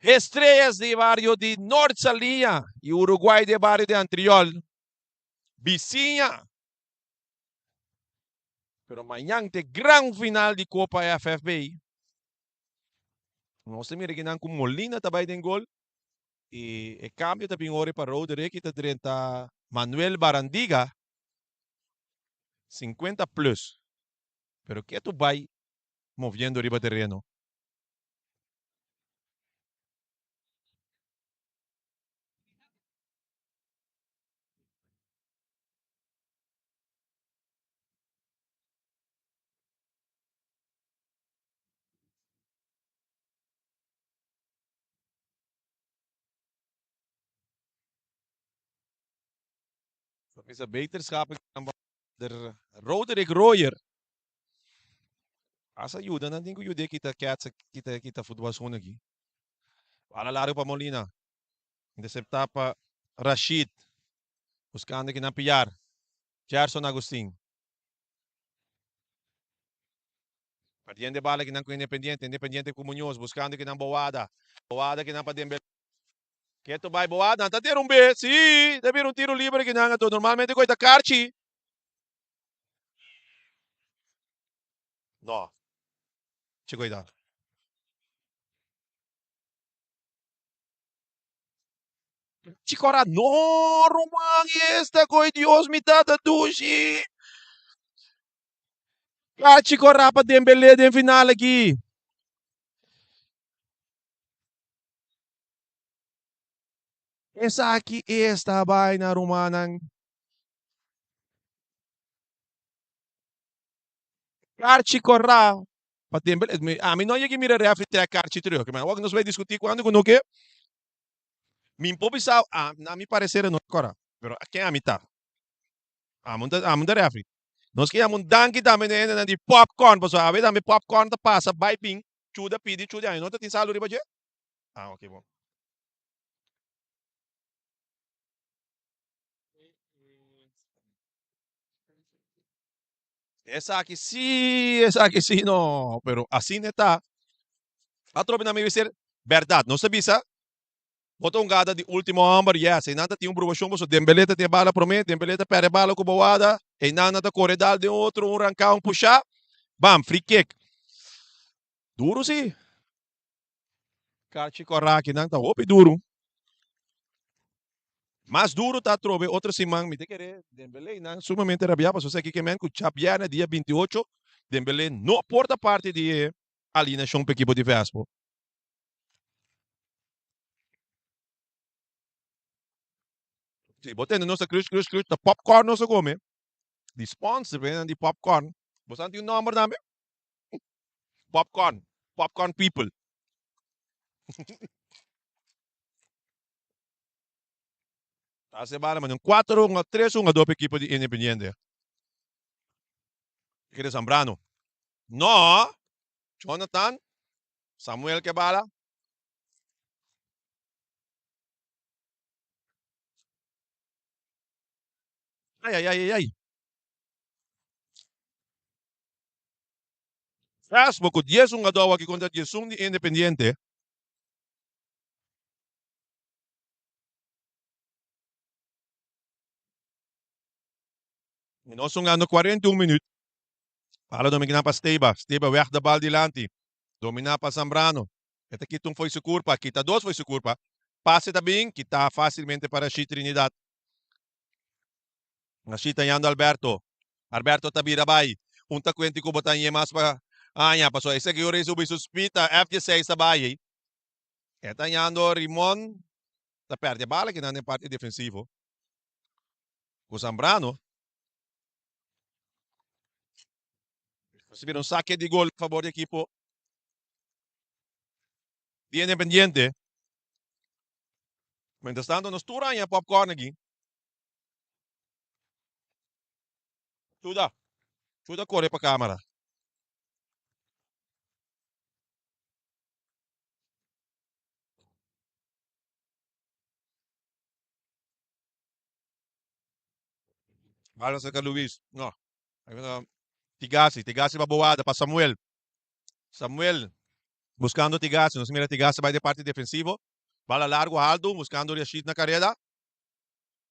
Estrellas di bario di Noord Saliña y Uruguay di bario di Antriol. Bisiña. Pero mañan te gran final di Copa FFB. Nos ta mira kinan ku Molina ta bai den gol. Y e cambio ta bin ori pa Roderick y ta drenta Manuel Barandiga. 50 plus. Pero ke tu bai moviendo riba tereno. Bisa beterschap der Roderick Royer. Asa yuda nan tin ku yuda kita kètsa kita kita futbòl schoen aki. Bala largu pa Molina. Interseptá pa Rashid. Buskando kinan pillar. Gerson Agustin. Perdiendo e bala kinan ku Independiente. Independiente ku Muñoz. Buskando kinan Boada. Boada kinan pa Dembele. Keto bai Boada. Nan ta derumb'é. Sí, ta bira un tiro libre kinan anto. Normalmente ku e ta karchi. No. Chico ida. Chico ora no ruman esta koe Dios mi tata dushi. Ka chico rapa Dembélé den final aki. Esaki esta baina rumannan. Karchi korá pa Dembélé. Ami no yega mira refri trek karchi terug. Maar wak nos bai diskutí kuando ku no ke. Mi por bisa, na mi parecer no kora. Pero ken ami ta? Amo ta, amo ta refri. Nos ke yama un danki tambe na hendenan di popcorn, pasobra awe tambe popcorn ta pasa bai bin, chuda pidi chuda, aña no ta tin salu riba dje? Ah, ok, bon. Esaki sí, esaki sí, no, pero asina e ta. Atrobe nan mi ser berdad. Nos ta bisa, bo ta un gada di ultimo homber, yes, einan ta tin un brubashon pasobra Dembélé ta tin e bala promé, Dembélé ta perde e bala ku Boada, einan nan ta kore dal den otro, un ranká, un pushá, bam, free kick. Duru sí. Karchi kòrá akinan ta hopi duru. Mas duru ta atrobe otro siman mi ta kere Dembélé nan sumamente rabiá pasobra esaki ke men ku djabièrnè dia 28 Dembélé no por ta parti di e alineashon pa ekipo di Vespo. Si bo tende nos ta krush krush krush ta popcorn nos a kome di sponsor nan di popcorn. Bo sa tin un nòmber tambe? Popcorn, popcorn people. Ta se bala man un 4 hunga 3 hungador pa equipo di Independiente. Kere Zambrano. No, Jonathan, Samuel ke bala. Ay ay ay ay ay. Fastball ku dies hungadó aki kontra diesun di Independiente. I nos hungando 41 minüt. Bala dominá pa Steba. Steba wèg de bal dilanti. Dominá pa Zambrano. E ta kita un fo'i su kurpa. Kita dos fo'i su kurpa. Pase ta bin. Kita fásilmente pa Rashid Trinidad. Rashid ta yando Alberto. Alberto ta bira bai. Un ta kuenti ku bo ta hañ'é mas pa haña. Pasobra esaki ora e subi su speed ta F16 ta bai ei. E ta hañando Rimon. Ta perde bala kinan den parti defensivo. Ku Zambrano. Nos bira un sake di gol favor di ekipo di Independiente. Mientras tanto nos tur haña popcorn aki. Chuda. Chuda kore pa kamera. Bala cerca Luis. No. Tigasi. Tigasi pa Boada, pa Samuel. Samuel buscando Tigasi. Nos mira Tigasi bai de parte defensivo. Bala largo alto, buscando Rashid na carrera.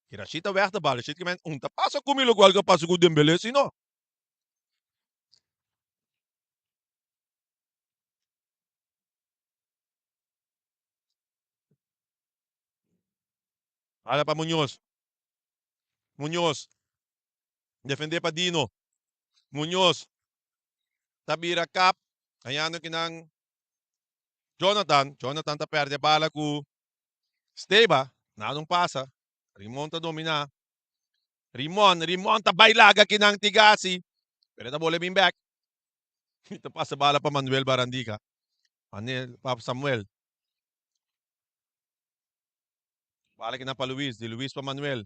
Y Rashid ta weg de bal. Rashid que un ta pasa con mi lo cual que pasa con Dembélé, si no. Bala pa Muñoz. Muñoz. Defendé pa Dino. Muñoz. Ta bira kap. Hañando kinan Jonathan. Jonathan ta perde bala ku Steba. Nada un pasa. Rimon ta dominá. Rimon, Rimon ta bai laga kinan Tigasi. Pero e ta bole bin bek. Ta pasa bala pa Manuel Barandika. Manuel pa Samuel. Bala kinan pa Luis. Di Luis pa Manuel.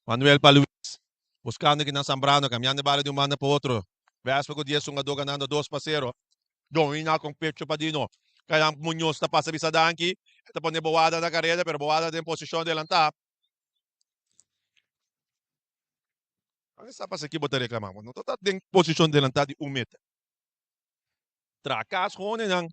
Manuel pa Luis. Buscando kinan Zambrano, cambiando e bala di un banda pa otro. Vespa cu 10 hungador ganando 2-0. Domina con pecho pa Dino. Kayan Muñoz ta pasa bisa danki. E ta pone Boada na careda, pero Boada den posicion delanta. Unda sa pasa ki bo ta reclama? Bo no ta den posicion delanta di un meter. Traha cas honenan.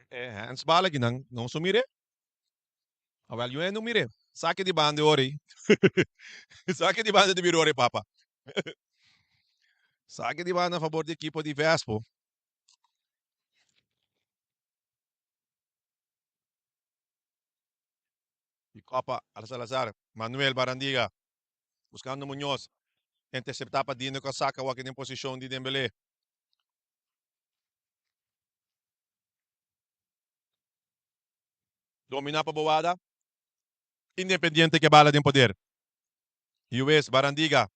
E handsbal aki nan no so mire. Awel yo no mire. Sake di banda ori. Sake di banda di bira ori papa. Sake di banda a favor di ekipo di Vespo. Di Copa al Salazar, Manuel Barandiga buscando Muñoz, intercepta pa Dino cu a saca awaki den posicion di Dembele. Domina pa Boada, Independiente ke bala den poder. Llues, Barandiga,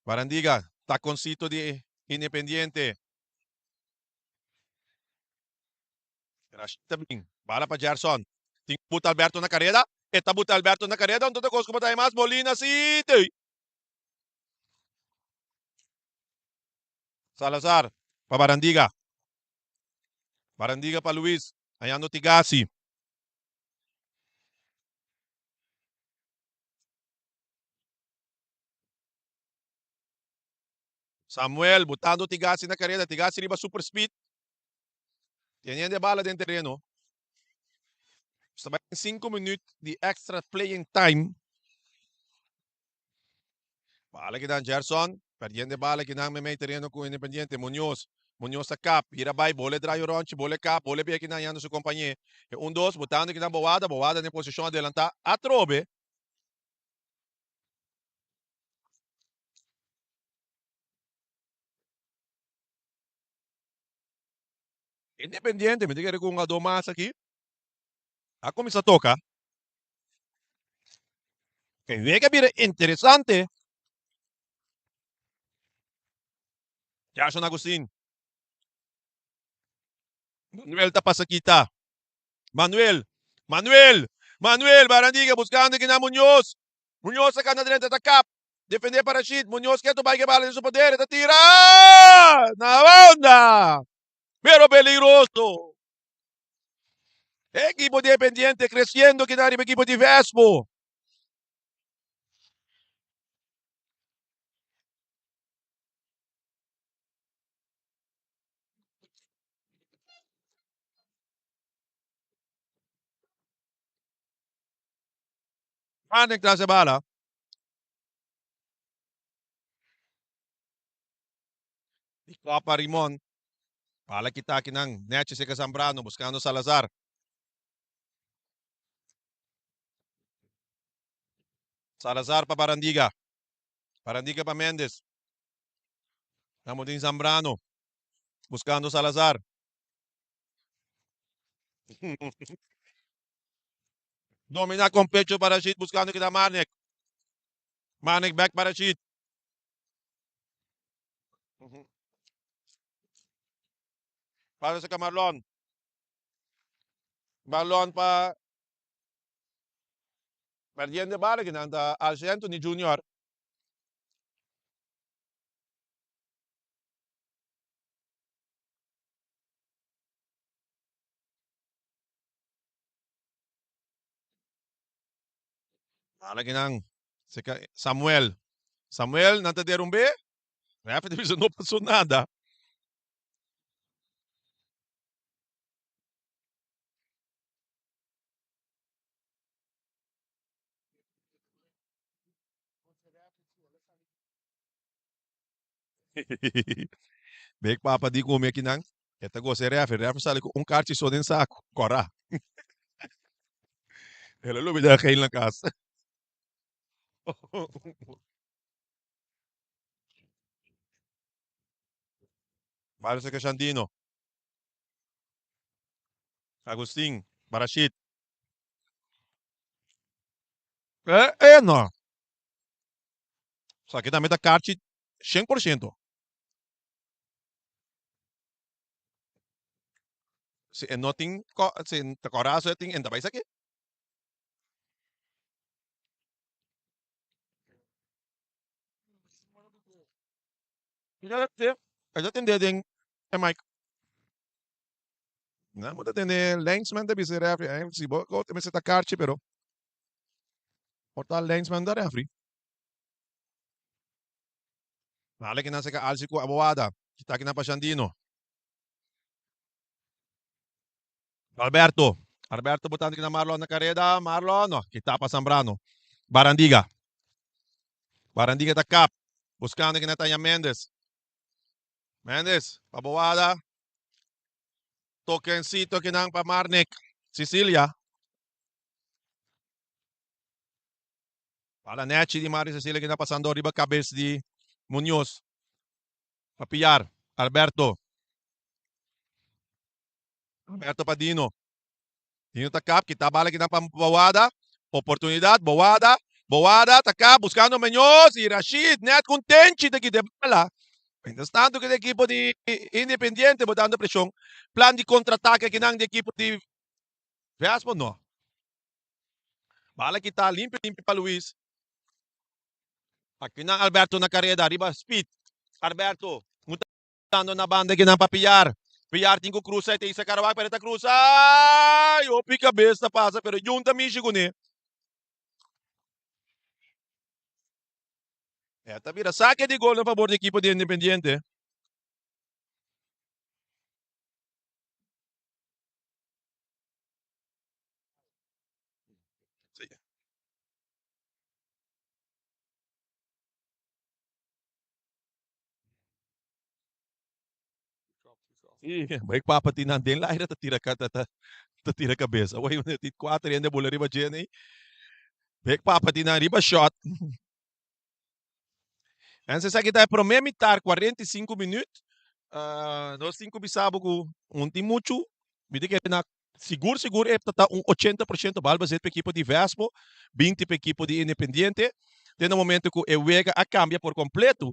Barandiga, taconcito di Independiente. Rashid ta bin. Bala pa Gerson. Tin ku buta Alberto na kareda. E ta buta Alberto na kareda. Anto ta kos ku bo ta hay mas. Molina si tei. Salazar pa Barandiga. Barandiga pa Luis. Hayando Tigasi. Samuel butando Tigasi na kareda. Tigasi riba super speed. Teniendo e bala den tereno. Nos ta bai den sinku minuut di extra playing time. Bala kinan Gerson. Perdiendo e bala kinan meimei tereno ku Independiente. Muñoz. Muñoz ta kap. Bira bai. Bole draai rondje. Bole kap. Bole bia kinan yando su kompañé. E un dos. Botando kinan Boada. Boada den posishon adelantá. Atrobe. Independiente, mi ta kere ku un hungadó mas aki a kuminsá toka. E wega bira interesante. Jason Agustin. Manuel ta pasa kita. Manuel, Manuel, Manuel, Barandiga buskando kinan Muñoz. Muñoz ta kana drenta ta kap. Defendé pa Rashid. Muñoz ke bai ke bala den su poder. E ta tira na banda. Pero peligroso. Ekipo di Independiente creciendo kina riba ekipo di Vespo. Manek tras e bala. Di Copa Rimon. Bala kita akinan. Nechi seca Zambrano buscando Salazar. Salazar pa Barandiga. Barandiga pa Mendes. Estamos tin Zambrano. Buscando Salazar. Domina con pecho pa Rashid buscando kita Marnek. Marnek back pa Rashid. Pasa sa Marlon. Marlon pa perdiendo bala que nanta Alce Anthony Jr. Ala kinan Samuel. Samuel nan ta derumbe. Refe ta bisa no pasó nada. Big Papa di ku mi akinan, e ta gosa e refe, refe sali ku un karchi so den saku, kòrá. El a lubidá geel na kas. Mario Sacashandino, Agustin, Barashit. Eh, eh no. Esaki tambe ta karchi 100%. Si e no tin, si ta kòrá so e tin, e no ta bai esaki. E ta tende den e mic. Nan bo ta tende linesman ta bisa e refri, si bo kote mester ta karchi pero por ta linesman ta refri. Dale ki nan seka alsi ku abogada, kita ki nan pa Shandino. Alberto, Alberto botando ki na Marlon na kareda, Marlon no, kita pa Zambrano. Barandiga. Barandiga ta kap, buskando ki na Tanya Mendes. Mendes, pa Boada. Tokencito ki nan pa Marnik, Sicilia. Bala nechi di Marnik Sicilia ki na pasando riba kabes di Munoz. Pa Piar, Alberto. Alberto pa Dino. Dino ta kap, kita bala kinan pa Boada. Oportunidad, Boada. Boada ta kap, buscando Munoz y Rashid net con tenchi ta kita bala. Mientras tanto que el equipo di Independiente botando presión. Plan di contraataque kinan di equipo di Vespo no. Bala kita limpio limpio pa Luis. Akinan Alberto na careda riba speed. Alberto mutando na banda kinan pa Piar. Piar tin ku cruza e ta Sacarawak pero ta cruza. Y hopi cabeza pasa pero junta mishi kuné. E ta bira saque di gol na favor di equipo di Independiente. Sí. Sí, maar papa tin nan den laira ta tira ta ta ta tira cabeza. Awor tin cuatro hende bola riba dje Big papa tin nan riba shot. En esaki ta e prome mitar 45 minuut. Nos tin ku bisa bo ku un tin muchu. Mi ta kere na sigur sigur e ta un 80% bal bezit pa ekipo di Vespo, 20 pa ekipo di Independiente. Te na momento ku e wega a kambia por kompleto.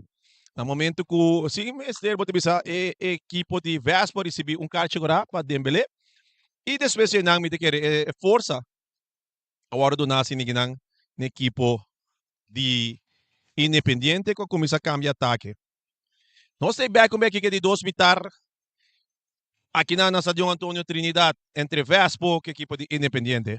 Na momento ku si mester bo ta bisa e ekipo di Vespo a risibi un karchi kora pa Dembele. I despues di einan mi ta kere e forsa a wòrdu duná asina kinan na ekipo di Independiente ku a kuminsá kambia atake. Nos ta e bèk un bèk di dos mitar akinan na Stadion Antonio Trinidad entre Vespo ku ekipo di Independiente.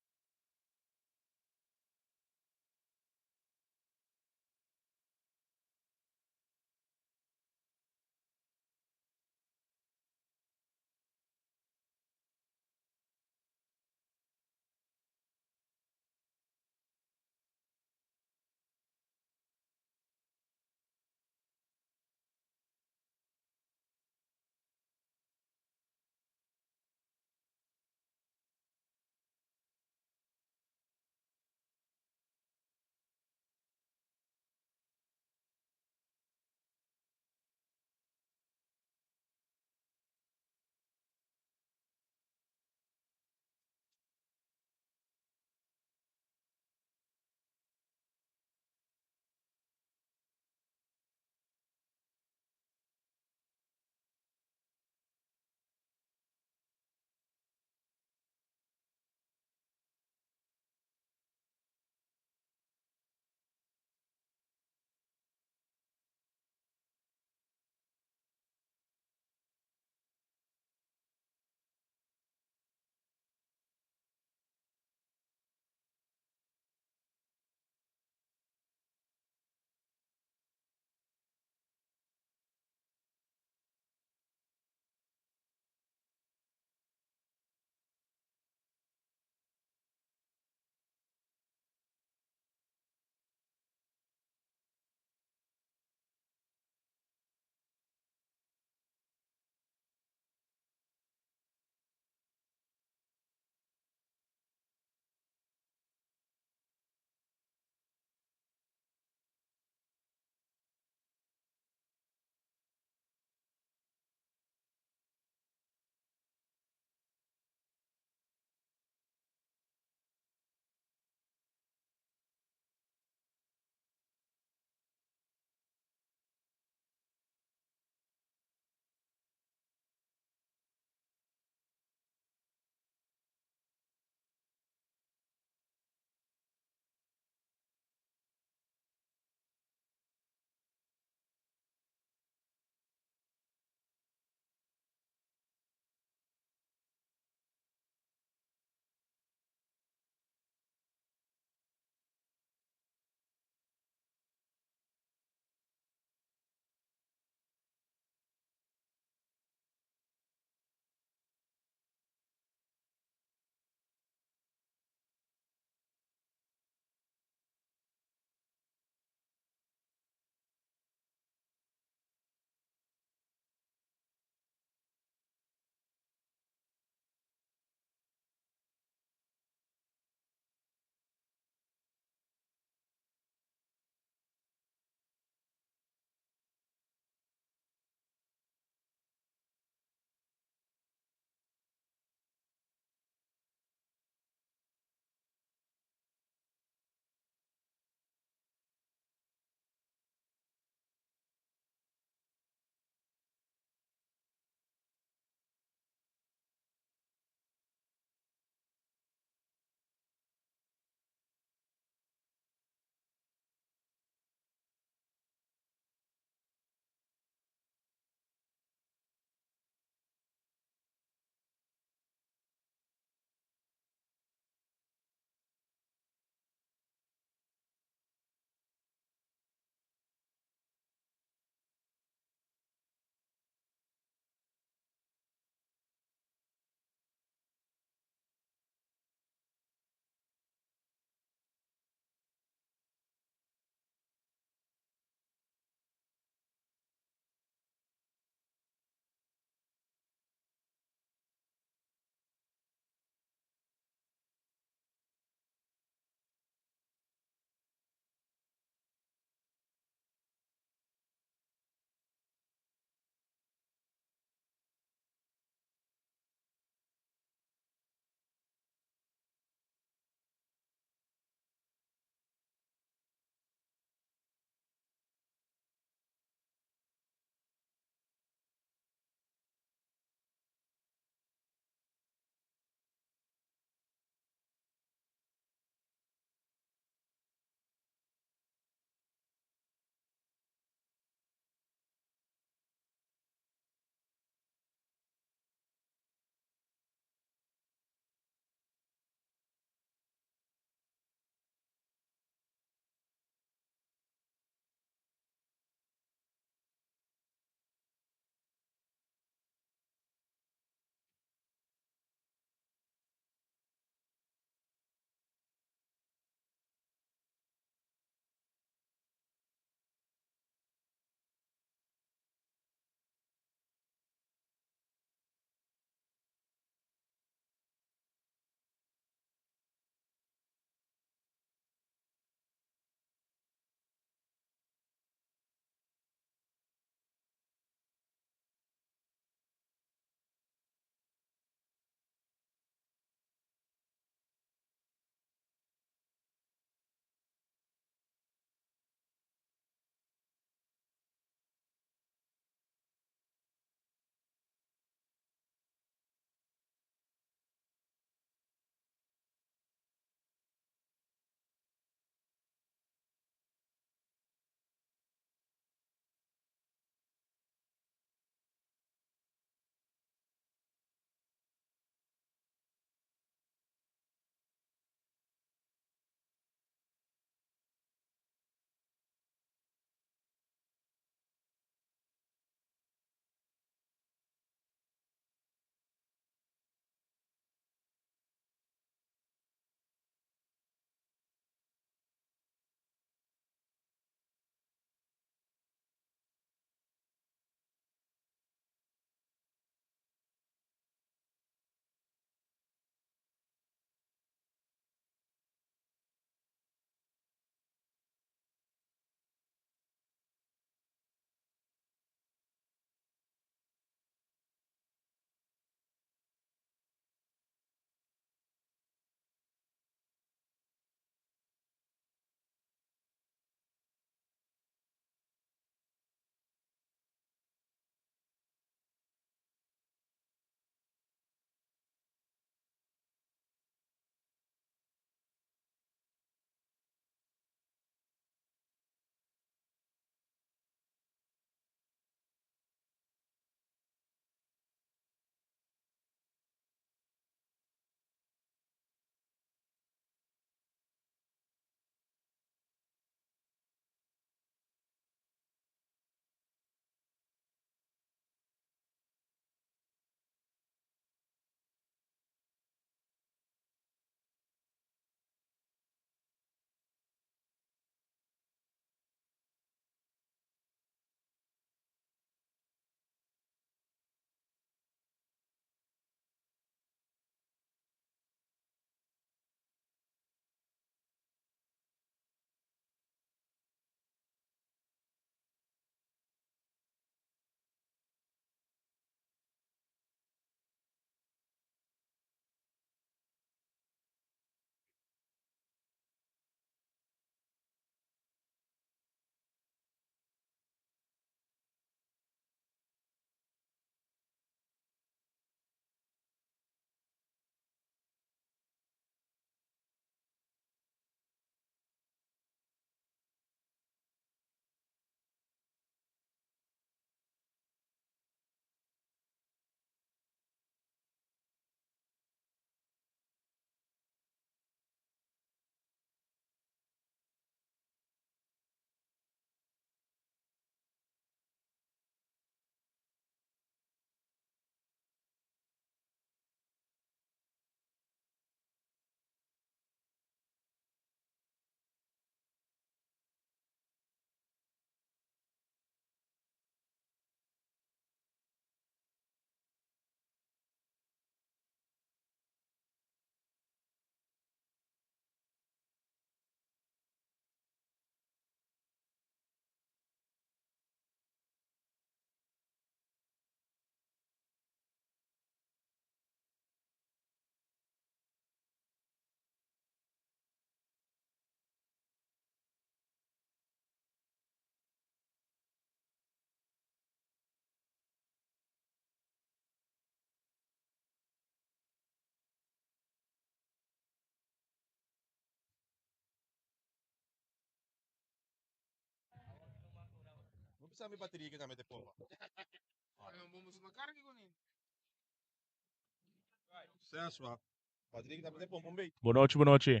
Bon nochi, bon nochi.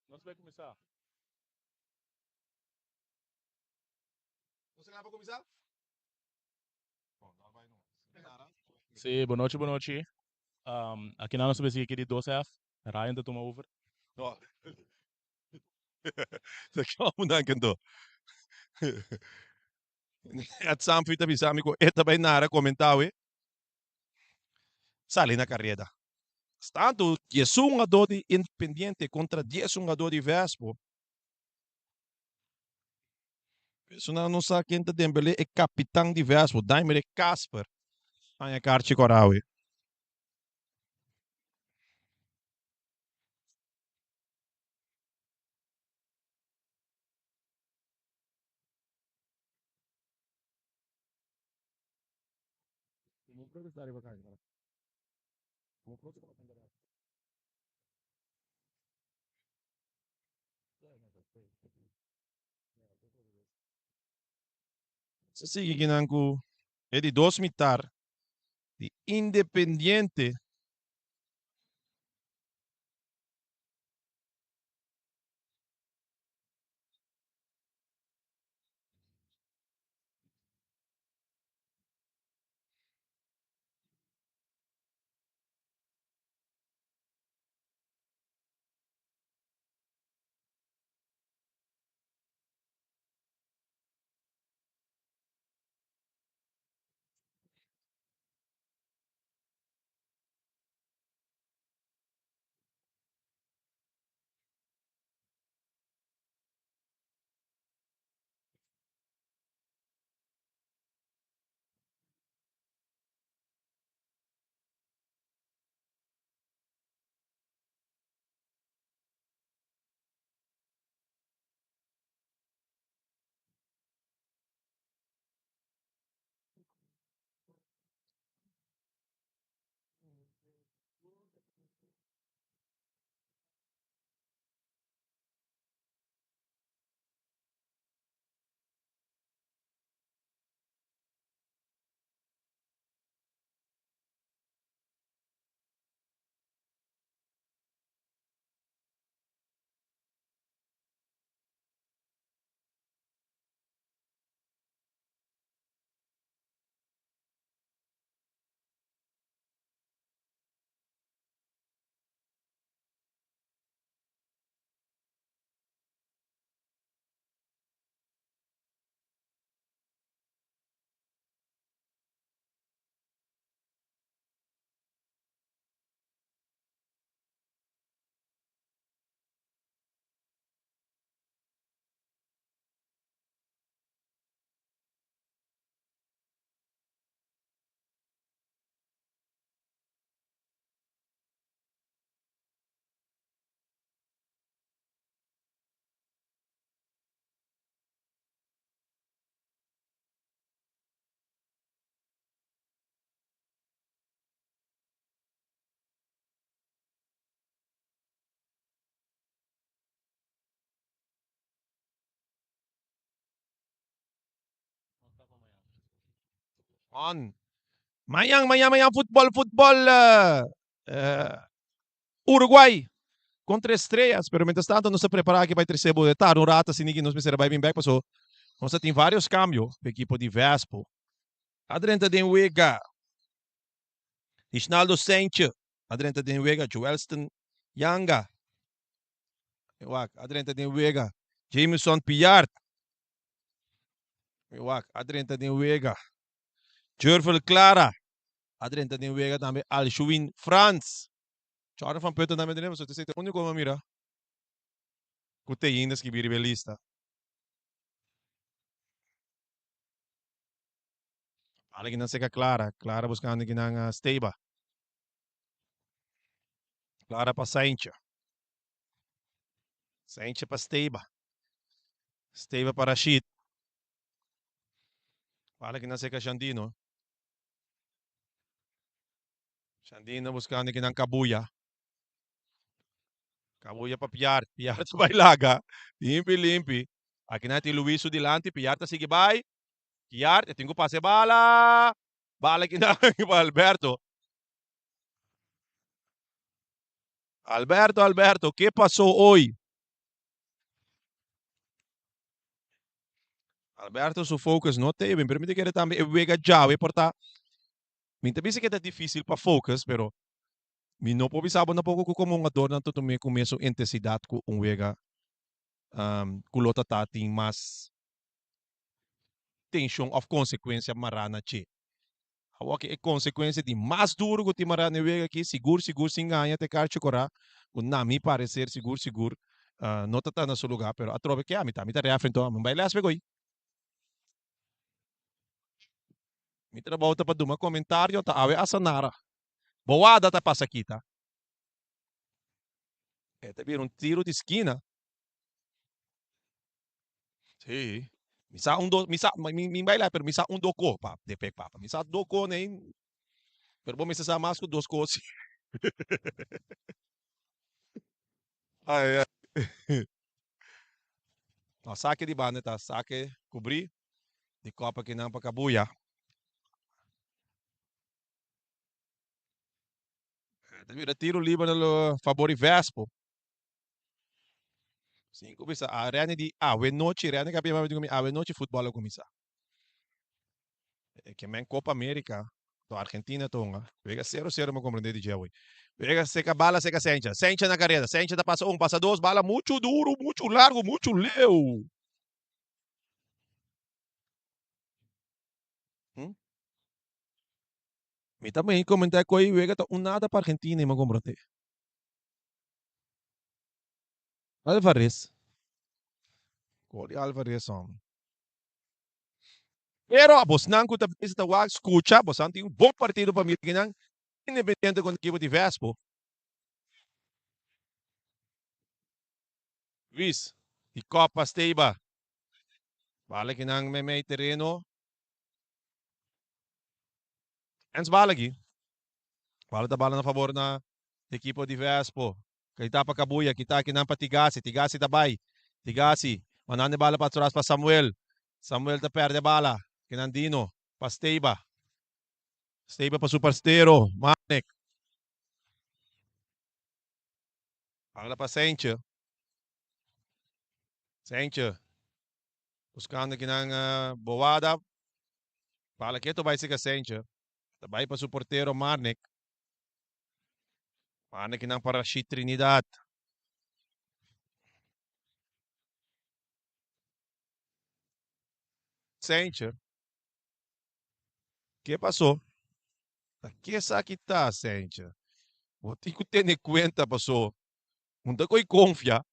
Nos bai kuminsá. Sí, bon nochi, bon nochi. Aki nan nos ta besi aki di 2F. Ryan ta tuma over. No. Ta komu nan kendo. Ed Sanfri ta bisa mi ku e ta bai nara komentá awe. Sali na kareda. Tantu 11 hungadó di Independiente kontra 10 hungadó di Vespo. Personal no sa ken ta Dembélé e kapitan di Vespo, Daimere Kasper, haña karchi kòrá awe. Sa sigui kinan ku e di dos mitar di Independiente. On. Mañan, mañan, mañan futbol, futbol. Uruguay contra Estrellas. Pero mientras tanto nos ta prepara aki pa e tercer bo. E tarda un rato asina ki nos mester a bai bin bek paso nos a tin varios cambio pa ekipo di Vespo. A drenta den wega Isnaldo Saintje, a drenta den wega Joelston Yanga. Wak, a drenta den wega Jameson Pillard. Wak, a drenta den wega Jurvel Clara. A drenta den wega tambe Alshuwin Frans. Jordan van Putten tambe drenta, pasobra esei ta e úniko mi a mira ku ta ainda skibí riba e lista. Bala kinan seka Clara, Clara buskando kinan Steba. Clara pa Saintje. Saintje pa Steba. Steba pa Rashid. Bala kinan seka Shandino. Shandino buscando kinan Kabuya. Kabuya pa Piar. Piar ta bai laga. Limpi, limpi. Aki nan tin Luis su dilanti. Piar ta sigui bai. Piar e tin ku pasa e bala. Bala aki nan pa Alberto. Alberto, Alberto, ke pasó hoy? Alberto su focus no ta eben, pero mi ta kere tambe e wega djawe por ta, mi ta bisa ke ta dificil pa focus, pero mi no por bisa bo tampoco cu como hungadornan ta tuma cu mesun intensidad cu un wega cu lo ta ta tin mas tension of consecuencia mara na dje. Awor ke e konsekuensia di mas duru ku tin mará na e wega aki, sigur sigur sin gaña te karchi korá, ku na mi pareser sigur sigur no ta ta na su lugá, pero atrobe ke ami ta, mi ta rèfri anto ami bai lès p'e. Mi trabou ta pa duma komentario, ta awe a sanara. Boada ta pasa kita. E ta bira un tiru di skina. Sí. Mi sa un do, mi sa, mi, mi baila, pero mi sa un do ko, pap, de pek papa. Mi sa do ko nee, pero bo mester sa mas ku dos ko si. Ai, ai. No, sake di banda ta sake kubrí di kopa kinan pa kabuya. Ta bira tiro liber na lo fabor di Vespo. Sin cuminsa a Rene di awe nochi, Rene ka pia mami awe nochi futbol a cuminsa. E ke men Copa America to Argentina tonga. Wega sero sero mo comprende di dje Wega seca bala seca Sencha. Sencha na carrera. Sencha ta pasa un, pasa dos, bala mucho duro, mucho largo, mucho leu. Hmm? Mi ta me comenta cu wega ta un nada pa Argentina, mo comprende. Alvarez. Gol di Alvarez hombre. Pero bosnan ku ta bisa ta wak skucha, bosnan tin un bon partido pa mira kinan Independiente kontra ekipo di Vespo. Luis di Copa Steiba. Bala kinan meimei tereno. Ens bala aki. Bala ta bala na fabor na ekipo di Vespo. Kita pa Kabuya, kita akinan pa Tigasi. Tigasi ta bai. Tigasi, mandando e bala pa atras pa Samuel. Samuel ta perde bala. Kinan Dino pa Steiba. Steiba pa su parstero, Marnik. Bala pa Sentje. Sentje. Buscando kinan Boada. Bala keto bai sika Sentje. Ta bai pa su portero Marnik. Manda kinan pa Rashid Trinidad. Sentje. Ke pasó? Ta ke esaki ta, Sentje? Bo tin ku tene kuenta pasó. Un ta koi konfia.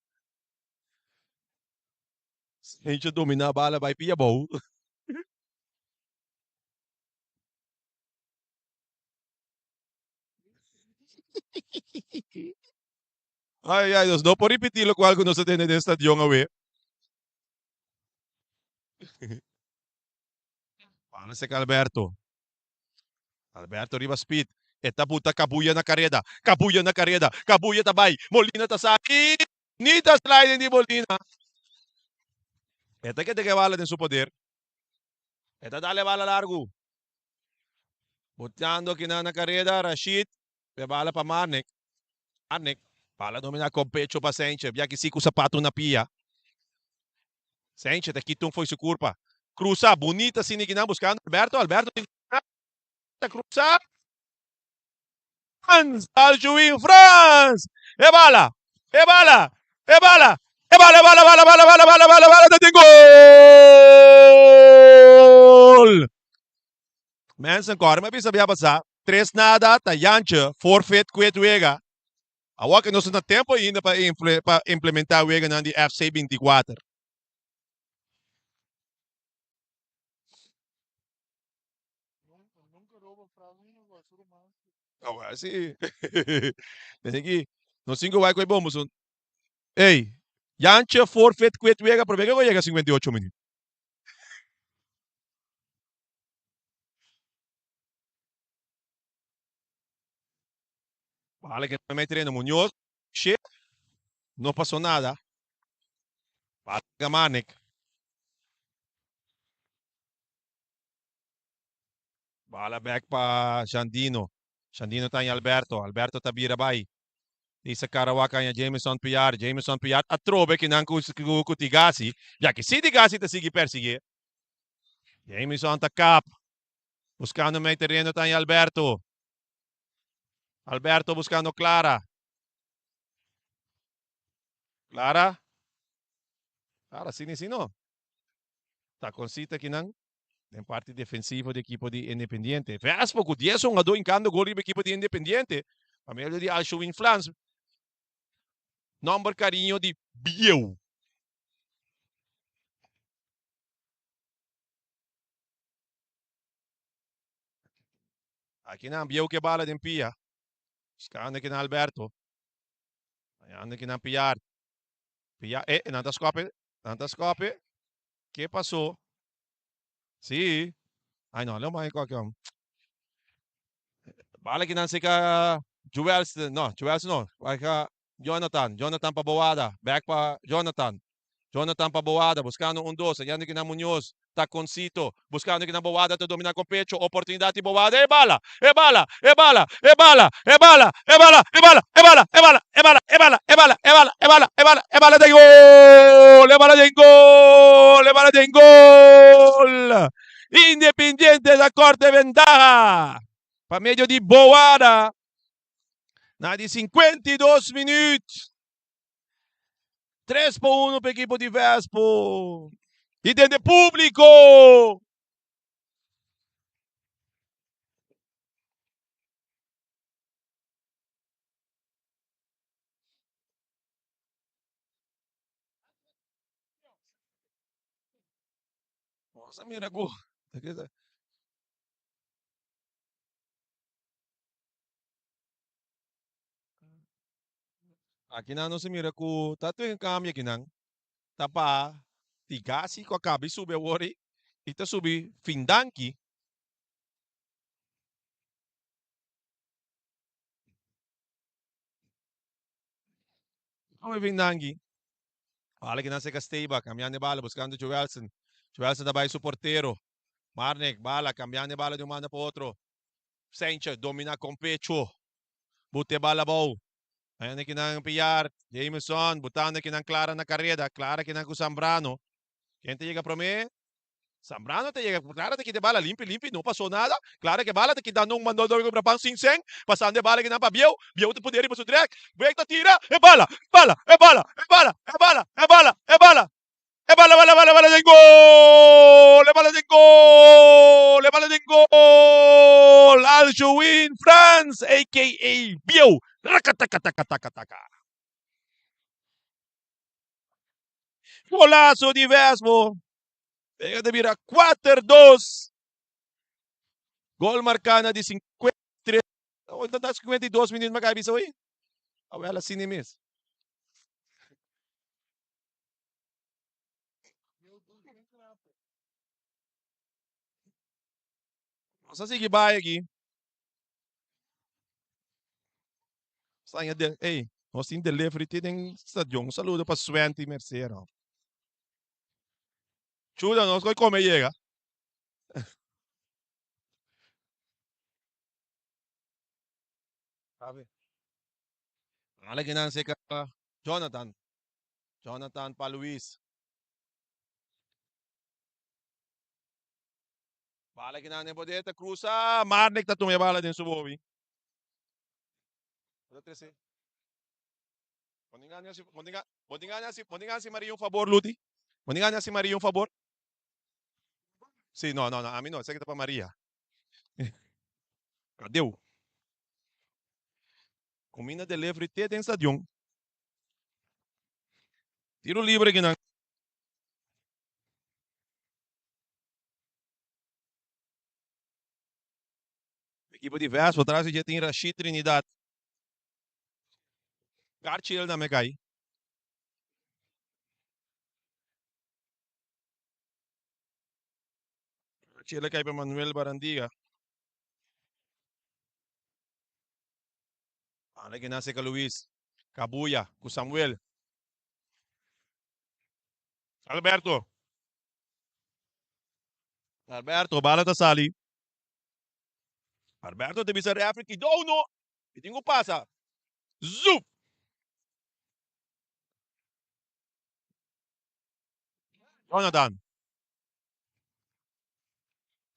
Sentje dominá bala bai pia bou. Ay, ay, nos no por repetí locual cu nos a tene den stadion awe. Bala seca Alberto. Alberto riba speed. E ta buta Cabuya na careda. Cabuya na careda. Cabuya ta bay. Molina ta sali. Nita sliding di Molina. E ta keda ke bala den su poder. E ta dale bala largu. Boteando kinan na kareda, Rashid. E bala pa Marnik. Marnik. Bala domina con pecho pa Sentje. Bia ki si ku sapato na pia. Sentje ta kita un foi su kurpa. Cruza. Bonita asina kinan buscando Alberto. Alberto tin ta cruza. Frans! Aljuin Frans! E bala! E bala! E bala! E bala, bala, bala, bala, bala, bala, bala, bala, ta tin gol! Mensen, kòrda mi a bisa bia pasá, tres nada ta Jantje forfeit ku e wega. Awor ke nos no ta tempu ainda pa pa implementá weganan di FC 24. Awor si. Desde ki nos tin ku bai ku e bombo sun. Ey, Jantje forfeit ku e wega promé ke yega 58 minüt. Bala ke mei tereno Muñoz. Shit. No pasó nada. Paga Marnik. Bala bek pa Jandino. Jandino ta Alberto. Alberto ta bira bai. Isa Karawak haña Jameson Piar. Jameson Piar atrobe kinan ku ku Tigasi. Ya ki si Tigasi ta sigui persiguié. Jameson ta kap. Buskando mei tereno ta haña Alberto. Alberto buskando Clara. Clara. Clara, si ni si no. Takoncito kinan. Den parti defensivo di ekipo di Independiente. Vespo ku 10 hungadó hinkando gol riba ekipo di Independiente. Pa medio di Alshowin Flans. Nòmber kariño di Bieu. Akinan Bieu ke bala den pia. Buskando akinan Alberto. Hañando akinan Piar. Piar, eh, nan ta skope, nan ta skope. Ke pasó? Sí. Ay no, lo mai koke om. Bala ki nan seka Juels, no, Juels no. Ka Jonathan, Jonathan pa Boada, back pa Jonathan. Jonathan pa Boada, buscando un dos, yendo ki nan Muñoz, taconcito, buscando ki nan Boada ta domina con pecho, oportunidad di Boada, e bala, e bala, e bala, e bala, e bala, e bala, e bala, e bala, e bala, e bala, e bala, e bala, e bala, e bala, e bala, e bala den gol, e bala den gol, e bala den gol. Independiente ta korte ventaha pa medio di Boada na di 52 minuut. 3 pa 1 pa ekipo di Vespo. I den de publico. Nos a mira ku Akinan nos a mira ku ta tin kambio akinan. Ta pa Tigasi ku a kaba di subi awor ei i ta subi Findanki. Subi Findanki. Bala kinan seka Steba, kambiando e bala buskando Joelson. Joelson ta bai su portero. Marnek, bala, kambiando e bala di un banda pa otro. Sanchez domina con pecho. Bute e bala abou. Ayanda kinan Piar, Jameson, butando kinan Clara na careda. Clara kinan cu Zambrano. Ken ta yega prome? Zambrano ta yega. Clara ta kita e bala limpi limpi, no pasó nada. Clara ke bala ta kitando un mandó dor ku pan sin sen. Pasando e bala kinan pa Bieu. Bieu ta pone riba su drek. Bieu ta tira. E bala, bala, e bala, e bala, e bala, e bala, e bala. E bala, bala, bala, bala den gol! E bala den gol! E bala den gol! Alshowin Frans, a.k.a. Bieu. Rakatakatakatakataka. Golazo di Vespo. Pega ta bira 4-2. Gol marká na di 53. Oh, ta 52 minuut ma bisa hoy. Awel asina mes. Nos a sigui bai aki. Saña de, ey, nos tin delivery te den stadion. Un saludo pa Swenti Mercero. Chuda, nos koi come yega. Ala kinan seka Jonathan. Jonathan pa Luis. Bala kinan den poder ta cruza. Marnik ta tuma e bala den su bobi. Bo tin gana hasi Maria un favor, Luti? Bo tin gana hasi Maria un favor? Si, no, no, no, ami no, esaki ta pa Maria. Adeu. Cuminda delivery te den stadion. Tiro libre kinan. Equipo di Vespo tras di dje tin Rashid Trinidad. Garchiel na me kai. Garchiel a kai pa Manuel Barandiga. Anda kinan seca Luis. Cabuya cu Samuel. Alberto. Alberto, bala ta sali. Alberto ta bisa referee kidou no. Mi tin ku pasa. Zup! Jonathan.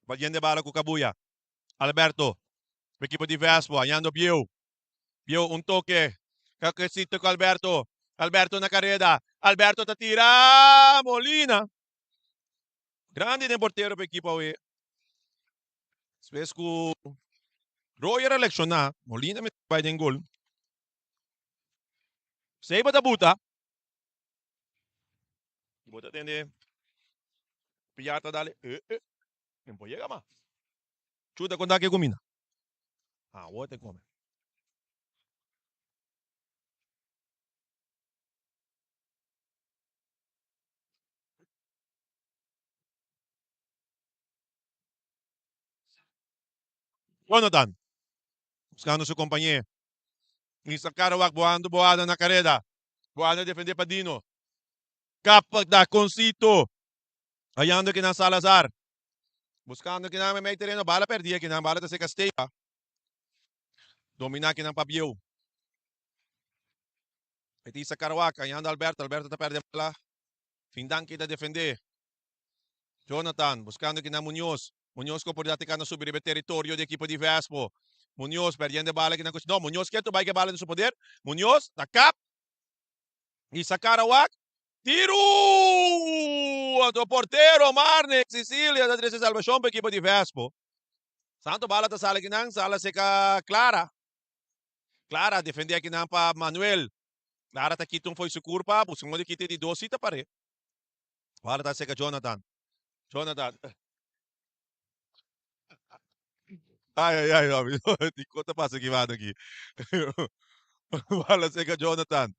Batiendo bala ku Kabuya. Alberto. Ekipo di Vespo, hañando Bieu. Bieu un toke. Kakesito ku Alberto. Alberto na kareda. Alberto ta tira. Molina. Grandi den portero pa ekipo awe. Despues ku Royer a lekshoná, Molina mester bai den gol. Seiba ta buta. I bo ta tende Piar ta dale eh eh. No por yega mas. Chuta kon ta ke kuminda. Awor te kome. Jonathan buscando su compañero. Mr. Carawak boando boada na careda. Boada defende pa Dino. Kapa da Concito. Hallando kinan Salazar. Buscando kinan meimei tereno. Bala perdí kinan. Bala ta seca Steva. Domina kinan pa Bieu. Etisa Carawak hallando Alberto. Alberto ta perde bala. Findan kita defende. Jonathan buscando kinan Muñoz. Muñoz ku oportunidat te kana subi riba e teritorio di ekipo di Vespo. Muñoz perdiendo e bala kinan ku. No, Muñoz ketu bai ku e bala den su poder. Muñoz ta kap. I sa kara wak. Tiru! Anto portero Marnix Cecilia ta trese salbashon pa ekipo di Vespo. Santo bala ta sali kinan, sala seka Clara. Clara defende akinan pa Manuel. Clara ta kita un fo'i su kurpa, busca modo di kita e di dos si ta pare. Bala ta seka Jonathan. Jonathan. Ai, ai, ai, mami. Di ta pasa aki banda aki? Bala seka Jonathan.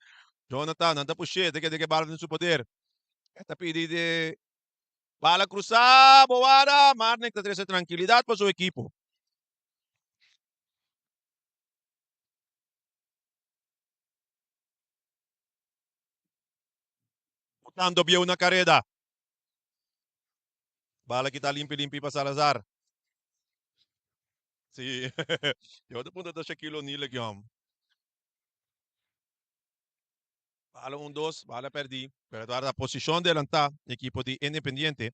Jonathan, nan ta push'é, ta keda ke bala den su poder. E ta pidi de bala krusá, Boada. Marnik ta trese trankilidat pa su ekipo. Botando bieu na kareda. Bala kita limpi limpi pa Salazar. Sí. Yo te punto ta Shaquille O'Neal aki hom. Bala un dos, bala perdí. Pero ta la posicion delantá equipo di Independiente.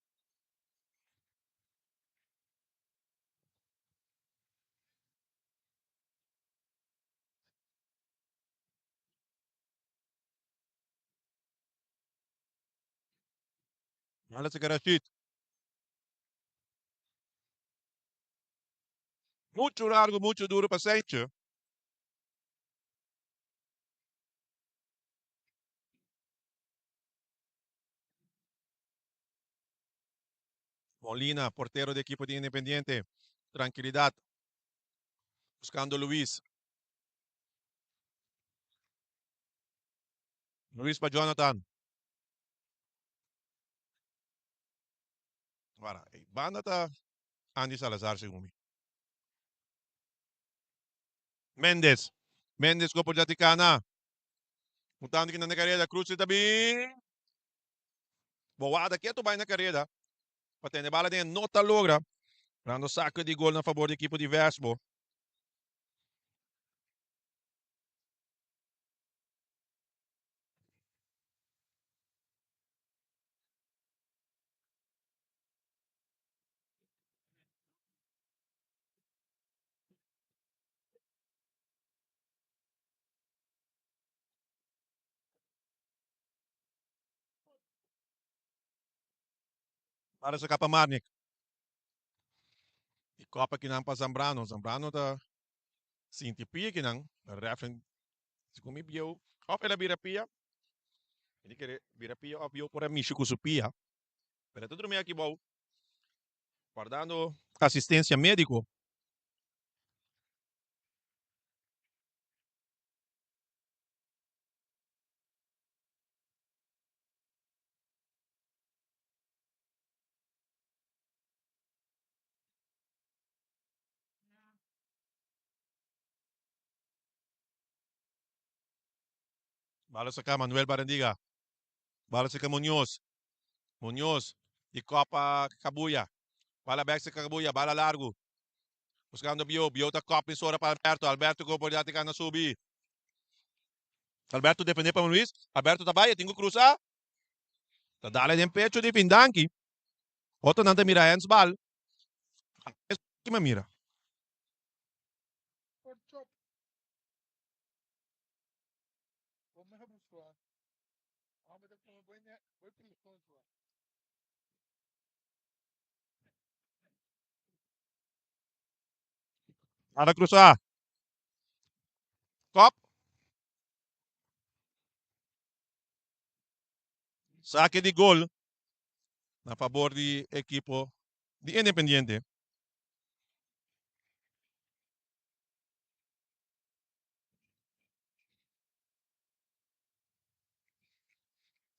Bala seka Rashid. Mucho largo, mucho duro pa Seintje. Molina, portero di equipo di Independiente. Tranquilidad. Buscando Luis. Luis pa Jonathan. Wara, e banda ta Andy Salazar segun mi. Mendes. Mendes ku oportunidat di kana. Mutando ki nan na kareda. Cruz ta bin. Boada ketu bai na kareda. Pa tene bala den no ta logra. Dando sake di gol na fabor di ekipo di Vesbo. Para sa kapa Marnik. I kopa kinan pa Zambrano. Zambrano ta sinti pia kinan. Refren si mi bieu of el a bira pia. Mi kere bira pia of bieu por a mishi ku su pia. Pero e ta drumi aki bou wardando asistencia medico. Bala saca Manuel Barandiga. Bala saca Muñoz. Muñoz di kòp pa Cabuya. Bala bèk serka Cabuya, bala largu. Buskando Bio, Bio ta kòp mesora pa Alberto, Alberto ku oportunidat di gana subi. Alberto defendé pa Luis, Alberto ta bai, e tin ku krusa. Ta dale den pecho di Findanki. Otronan ta mira handsbal. Ki mi a mira? Ana krusa. Kop. Sake di gol na fabor di ekipo di Independiente.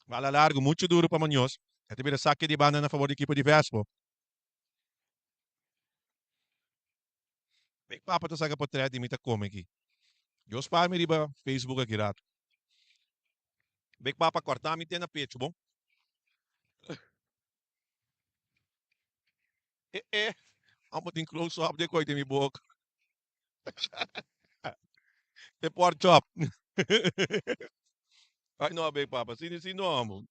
Bala largo, mucho duro pa Muñoz. E ta bira sake di banda na fabor di ekipo di Vespo. Big Papa ta saka potret di mi ta kome aki. Dios spaar mi riba Facebook aki rato. Big Papa korta mi te na pecho bon. Eh eh, amo tin close up de koi den mi boka. E pork chop. Ay no Big Papa, si si no amo.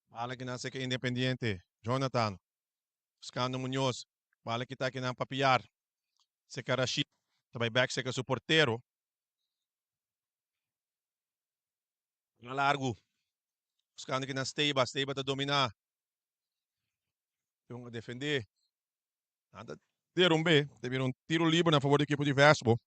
Bala kinan seka Independiente. Jonathan. Buscando Muñoz. Bala kita kinan pa Piar. Seka Rashid. Ta bai bek seka su portero. Na largu. Buscando kinan Steba. Steba ta domina. Jong a defende. Nan ta derumbe. Ta bira un tiro liber na favor di ekipo di Vespo.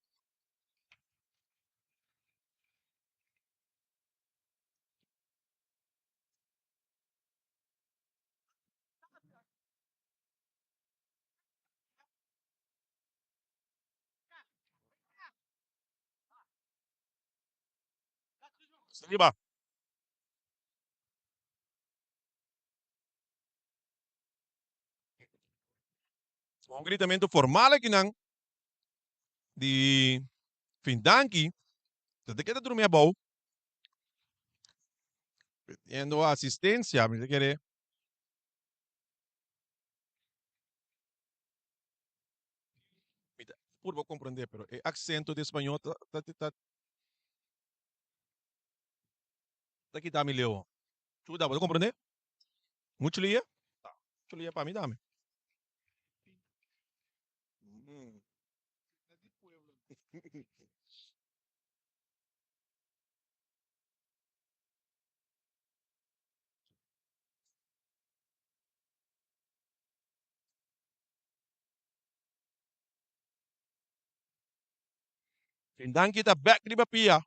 Riba. Un gritamentu formal akinan di Findanki. Ta te keda drumi abou. Pidiendo asistencia, mi ta kere. Mi ta purba comprende, pero e acento di español ta ta ta ta kita mi leo. Chuda, bo ta comprende? Mucho lia? Mucho lia pa mi tambe. Danki ta bek riba pia.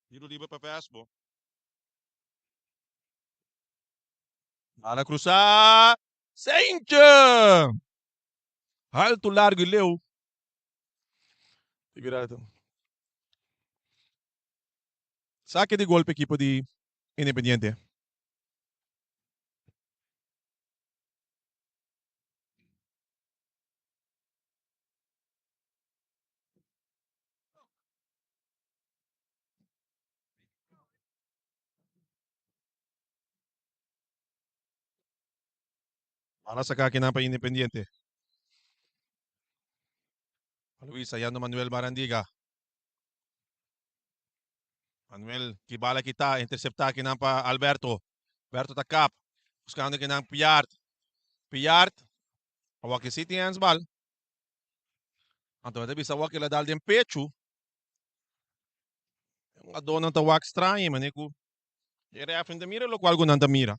Tiro liber pa Vespo. Bala cruzá. Seintje! Alto, largo y leu. Saque di gol pa ekipo di Independiente. Bala saca akinan pa Independiente. Luis hallando Manuel Marandiga. Manuel ki bala kita intercepta akinan pa Alberto. Alberto ta kap. Buscando akinan Piart. Piart. Awor ki si tin handsbal. Anto ta bisa awor ki el a dal den pechu. E hungadónan ta wak straño manera ku e rèfri no ta mira lokual ku nan ta mira.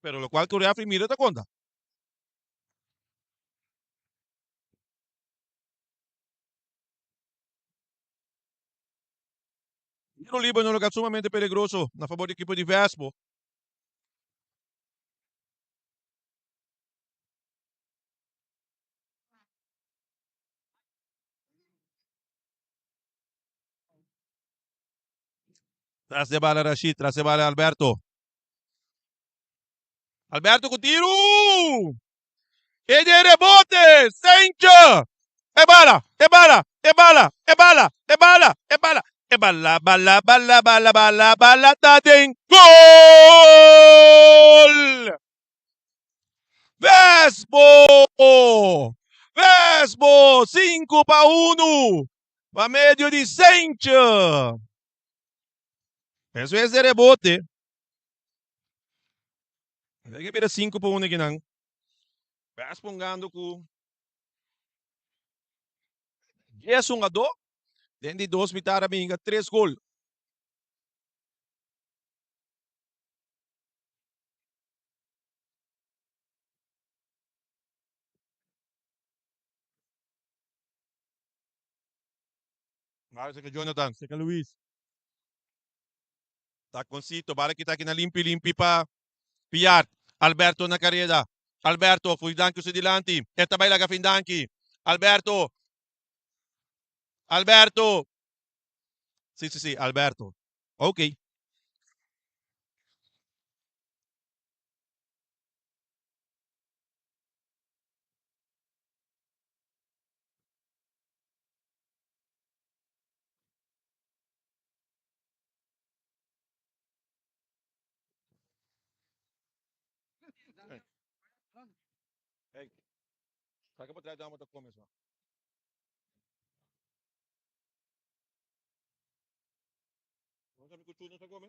Pero lokual ku rèfri mira ta konta. Tiro liber na un lugar sumamente peligroso na fabor di ekipo di Vespo. Tras de bala Rashid, tras de bala Alberto. Alberto ku tiru! E de rebote! Sentje! E bala, e bala, e bala, e bala, e bala, e bala, e bala, bala, bala, bala, bala, bala ta den gol! Vespo! Vespo! 5-1 pa medio di Sentje! Despues de rebote. Ve que bira 5-1 aki nan. Vespo hungando ku 10 hungadó. Den di dos mitar a binga 3 gol. Ahora seka Jonathan. Seka Luis. Taconcito, bala kita aki na limpi limpi pa Piart. Alberto na careda. Alberto, fui danki su dilanti. E ta bai laga fin danki. Alberto. Alberto. Si, si, si, Alberto. Ok. Hey, saca pa trás dama ta come so. No sabe ku chuno sa come?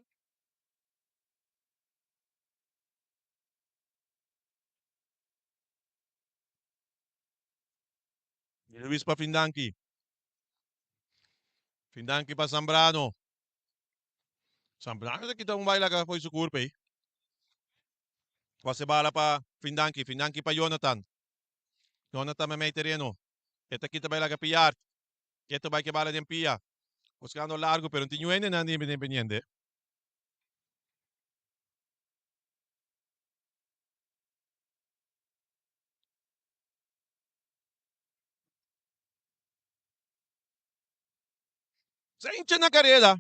Luis pa Findanki. Findanki pa Zambrano. Zambrano ta kita un baila ka foi su curpa aí. Pase bala pa Findanki. Findanki pa Jonathan. Jonathan me mei terreno. E ta kita baila ka Pillard. Keto bai ke bala den pia. Buscando largo, pero no tin yuende nan di Independiente. Senche na careda.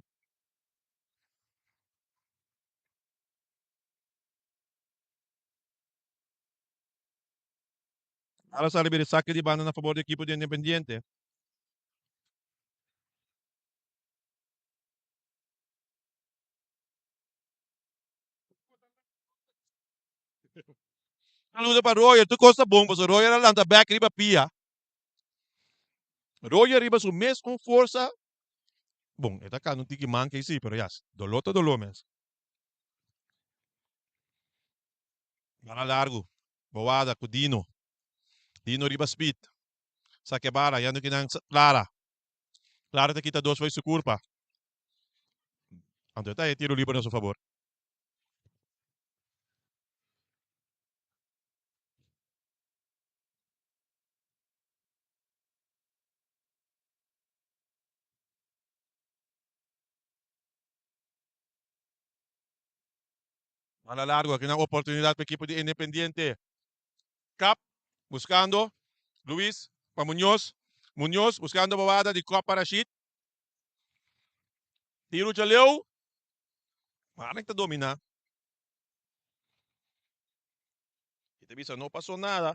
Ahora sale bira saque di banda na favor di equipo di Independiente. Saludo pa Royer, tur cos ta bon pasobra Royer a lanta bek riba pia. Royer riba su mes un forsa, bon e ta cana un tiki manca y si, pero ya, dolor ta dolor mes. Bala largo, Boada cu Dino. Dino riba speed. Saca e bala, yendo kinan Clara. Clara ta kita dos fo'i su curpa. Anto e ta e tiro liber na su fabor. Bala largo, aki na oportunidad pa ekipo di Independiente. Kap, buscando Luis pa Muñoz. Muñoz buscando bobada di kop pa Rashid. Tiro djaleu. Marek ta domina. Y ta bisa no pasó nada.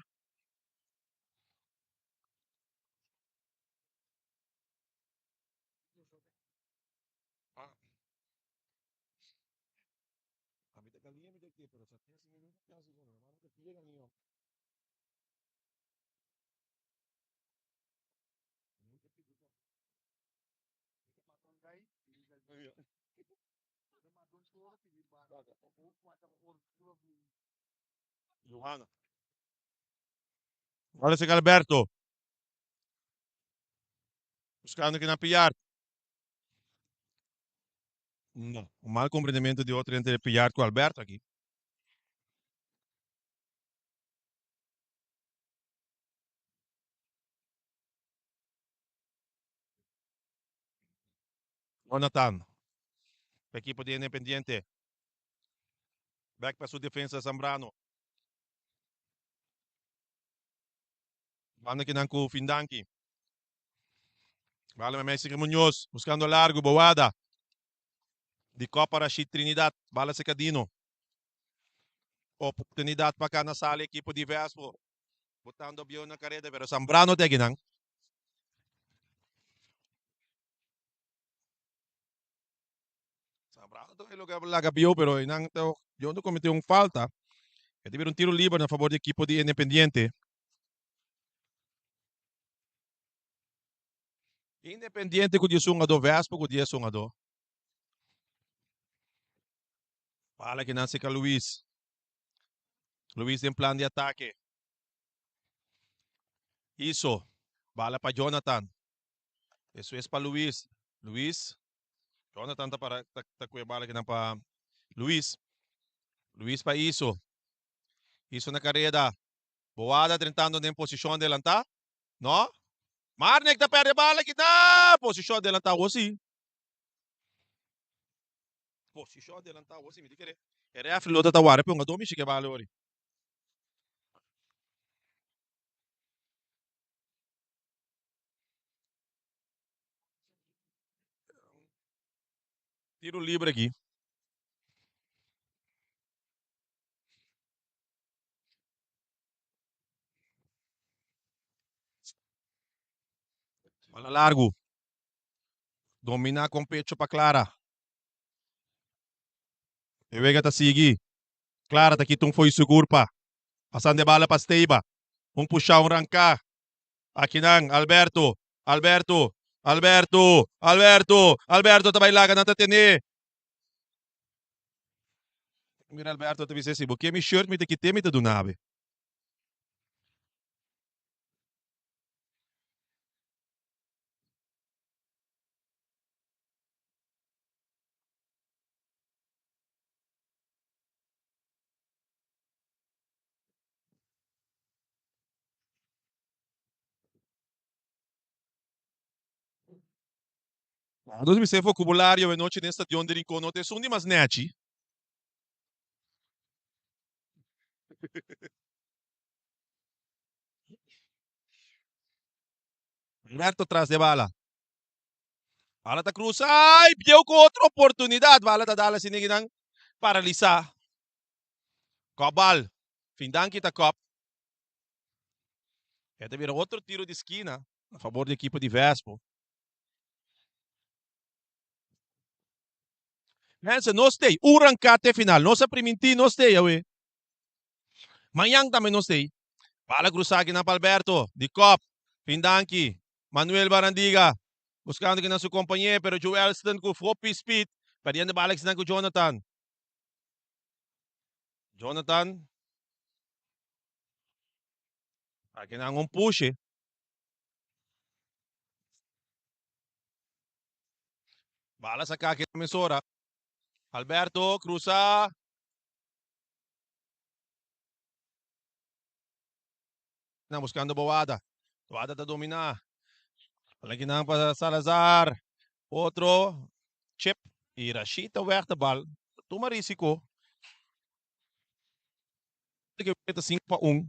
Johanna. Ora sega Alberto. Buscando que na pillar. No, un mal comprendimiento di otro entre Pillard cu Alberto aki. Jonathan, equipo di Independiente. Back pa su defensa Zambrano. Banda kinan cu Findanki. Bala me Mexico Muñoz buscando largo Boada. Di Copa Rashid Trinidad, bala serka Dino. Oportunidad pa cana sali ekipo di Vespo. Botando bieu na careda, pero Zambrano ta akinan. Zambrano ta logra laga bieu, pero einan ta bieu ta comete un falta. E ta bira un tiro liber na favor di ekipo di Independiente. Independiente ku dies hungadó, Vespo ku dies hungadó. Bala kinan seka Luis. Luis den plan di atake. Iso. Bala pa Jonathan. Despues pa Luis. Luis. Jonathan ta para ta, ta kue bala kinan pa Luis. Luis pa Iso. Iso na kareda. Boada drentando den posishon adelantá. No. Marnik ta perde bala kinan. Posishon adelantá awor si. Posishon adelantá awor si mi ta kere. E refri lo ta ta wara pe hungadó mi shike bala ori. Tiro libre aki. Bala largu. Dominá kon pecho pa Clara. E wega ta sigui. Clara ta kita un fo'i su kurpa. Pasando e bala pa Steiba. Un pushá, un ranká. Akinan Alberto, Alberto, Alberto, Alberto, Alberto ta bai laga nan ta tené. Mira Alberto ta bisa si bo ke mi shirt mi ta kite mi ta duna be. Nos mester vocabulario anochi den stadion di Rincon no ta esun di mas nechi. Alberto tras de bala. Bala ta cruza. Ay, bieu cu otro oportunidad. Bala ta dal asina nan paralisa. Kop bal. Findan kita kop. E ta bira otro tiro di skina na favor di ekipo di Vespo. Mensen, nos tei. Un ranka te final. Nos a priminti, nos tei awe. Mañan tambe nos tei. Bala cruza aki na pa Alberto. Di kop. Findanki. Manuel Barandiga. Buscando aki na su compañero, pero Joelston cu hopi speed. Perdiendo bala aki cu Jonathan. Jonathan. Aki nan un pushe. Bala saca aki na mesora. Alberto cruza. Nan buscando Boada. Boada ta domina. Bala aki nan pa Salazar. Otro chip. Y Rashid ta weg de bal. Tuma risico. Ta 5 pa 1.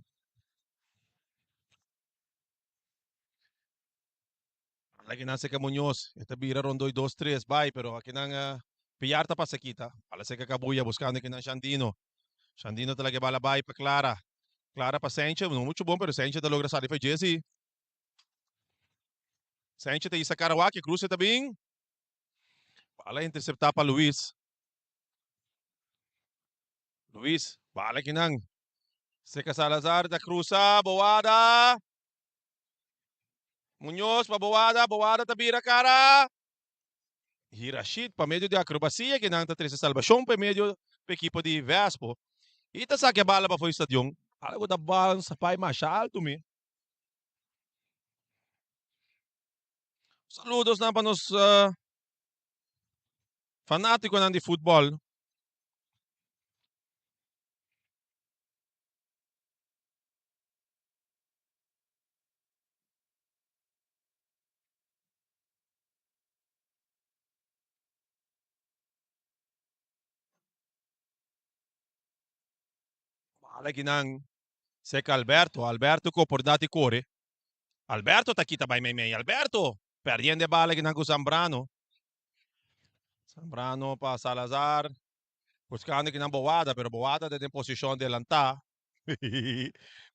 Bala aki nan seca Muñoz. E ta bira rondoi 2, 3. Bai, pero aki nan uh, Piar ta pasa kita. Bala seca Cabuya buscando aki nan Shandino. Shandino ta laga bala bai pa Clara. Clara pa Sanchez. No mucho bon, pero Sanchez ta logra sali pa Jesse. Sanchez ta isa Karawaki. Cruce ta bin. Bala intercepta pa Luis. Luis, bala aki nan. Seca Salazar ta cruza. Boada. Muñoz pa Boada. Boada ta bira cara. Hirashid pa medio di acrobacia ki nan ta trece salvacion pa medio pa equipo di Vespo. Y ta saca e bala pa for stadion. Algo ta bounce pai masha alto mi. Saludos nan pa nos uh, fanaticonan di futbol. Bala kinan seca Alberto. Alberto ku oportunidad di kore. Alberto ta kita bai meimei. Alberto perdiendo e bala kinan ku Zambrano. Zambrano pa Salazar. Buscando kinan Boada, pero Boada ta den posicion delantá.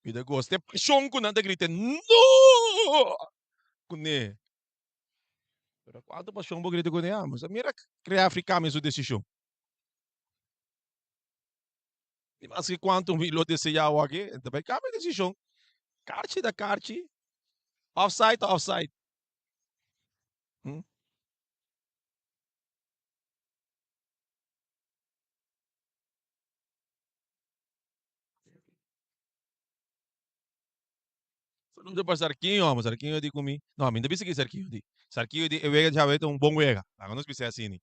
Mi ta gosta e pasion cu nan ta grita no! Cune. Pero cuanto pasion bo grita cune? Ah, mira Crefri cambia su decision. Ni maske cuanto mi lo desea awor aki, e ta bay cambia decision. Karchi ta karchi, offside ta offside. Hmm? Saludo pa Sarquinho, amo Sarquinho di cu mi. No, mi no ta bisa ki Sarquinho di. Sarquinho di e wega di djawe ta un bon wega. Laga nos bisa asini.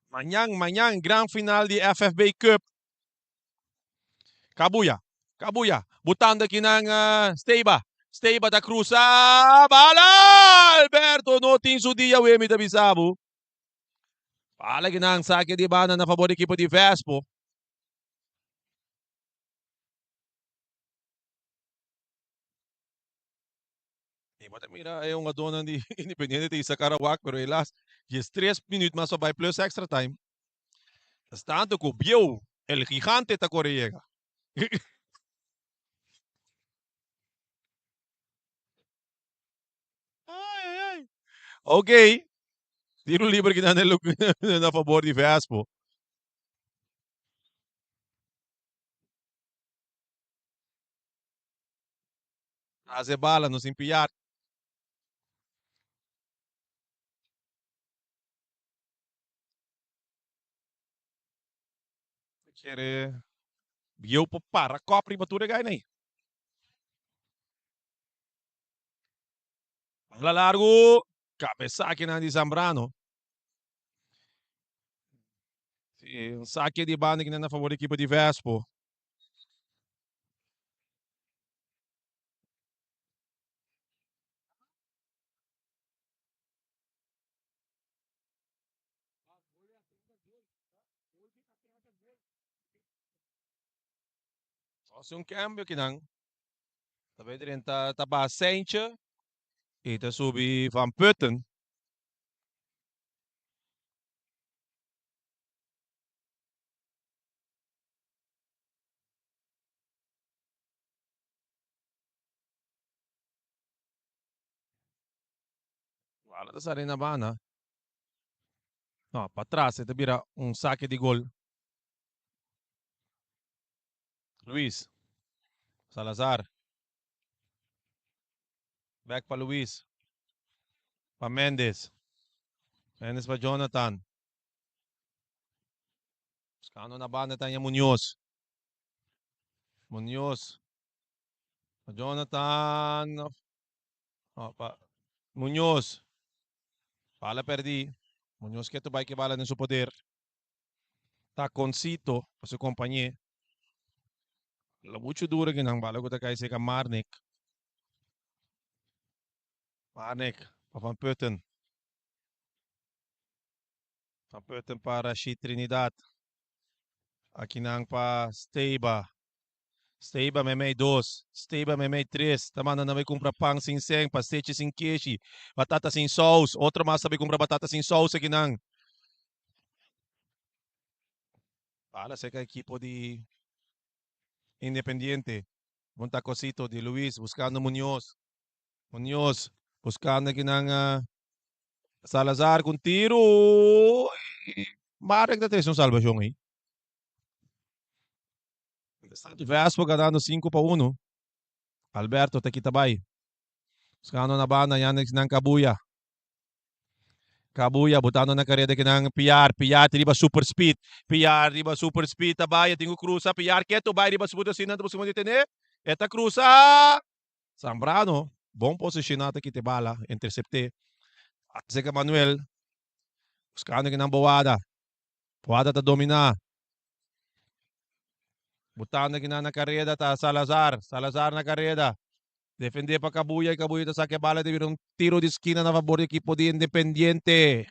Mañan, mañan, gran final di FFB Cup. Kabuya, Kabuya, butando aki nan uh, Steba. Steba ta cruza, bala! Alberto no tin su dia we mi ta bisa bo. Bala ki nan saque di banda na favor di equipo di Vespo. E bo ta mira e hungadónan di Independiente ta hisa kara wak, pero helaas 13 minuut mas pa bai plus extra time. Tas tanto ku bieu el gigante ta kore yega. Ai, ai, ai. Ok. Tiro libre ki nan na favor di Vespo. Tras e bala no sin pillar. Kere bieu por para kop riba tur e gai nai. Bala largo. Cabesakinan di Zambrano. Sí, un saque di banda kinan na favor di equipo di Vespo. Hace un cambio kinan. Ta bay drenta ta ba Seintje y ta subi Van Putten. Bala ta sali na banda. No, patras e ta bira un sake di gol. Luis. Salazar. Back pa Luis. Pa Mendes. Mendes pa Jonathan. Buscando na banda ta Munoz. Munoz. Pa Jonathan. Oh, pa Munoz. Bala perdi. Munoz ke bai ke bala den su poder. Taconcito pa su compañé. La mucho duro que nan bala ku ta kai seka Marnik. Marnik pa Van Putten. Van Putten pa Rashid Trinidad. Akinan pa Steba. Steba meimei dos, Steba meimei tres, ta manda nan bai kumpra pan sin sen, pastechi sin keshi, batata sin sous, otro mas ta bai kumpra batata sin sous akinan. Bala seka ekipo di Independiente. Un tacosito di Luis buscando Muñoz. Muñoz buscando akinan uh, Salazar con tiro. Marek ta trece un salvacion ahí. Vespo ganando 5-1. Alberto ta kita bai. Buscando na banda Yannick nan Kabuya. Kabuya botando na carrera que nan Piar. Piar riba super speed. Piar riba super speed tabaya. Tingo cruza. Piar keto bai riba super speed. Nan busca detener. Eta cruza. Zambrano. Bon posicionado kita bala. Intercepte. Zeca Manuel. Buscando que nan Boada. Boada ta domina. Botando aki na careda ta Salazar. Salazar na careda. Defende pa Cabuya y Cabuya ta saca bala de un tiro di esquina na favor di equipo di Independiente.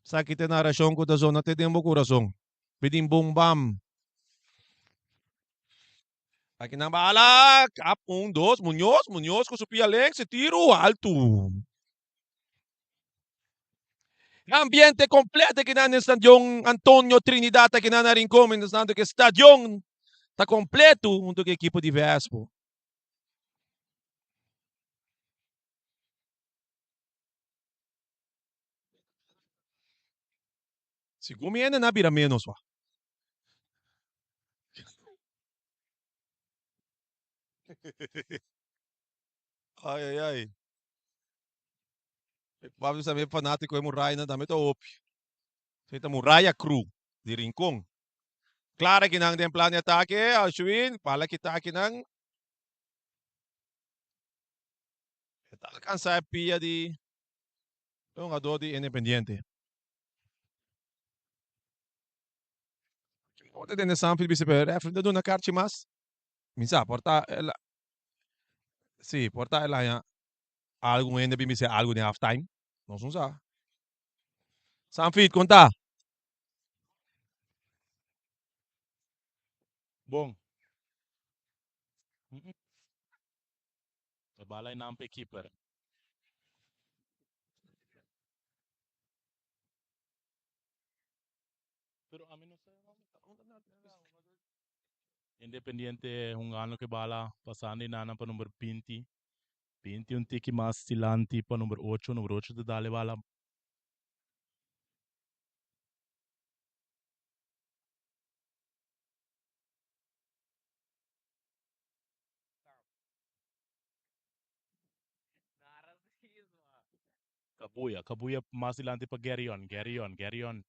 Saki te narracion cu ta zona te den bo corazon. Bidin bum bam. Aki nan bala, kap, un, dos, Muñoz, Muñoz ku su pia lenks, e tiru altu. Ambiente completo aki nan den stadion Antonio Trinidad aki nan na Rincon, mientras tanto ku e stadion ta completo hunto ku e ekipo di Vespo. Segun mi hende na bira menos wa. Ai ai ai. Papi sa mi fanatico e muraya tambe ta hopi. Esei ta Muraya Crew di Rincon. Clara kinan den plan di atake, Alshuin, bala kita kinan. E ta alcansa e pia di e hungador di Independiente. Ota tende Sanfield bisa pero referee ta duna karchi mas. Mi sa por ta el a si por ta el haña algun hende bin bisa algu den half time. Nos no sa. Sanfield kon ta? Bon. E bala einan pa e keeper. Pero ami no sa. Independiente hungando ke bala pasando inana pa number 20. 20 un tiki mas dilanti pa number 8. Number 8 ta dale bala. Cabuya, Cabuya mas dilanti pa Gerion, Gerion, Gerion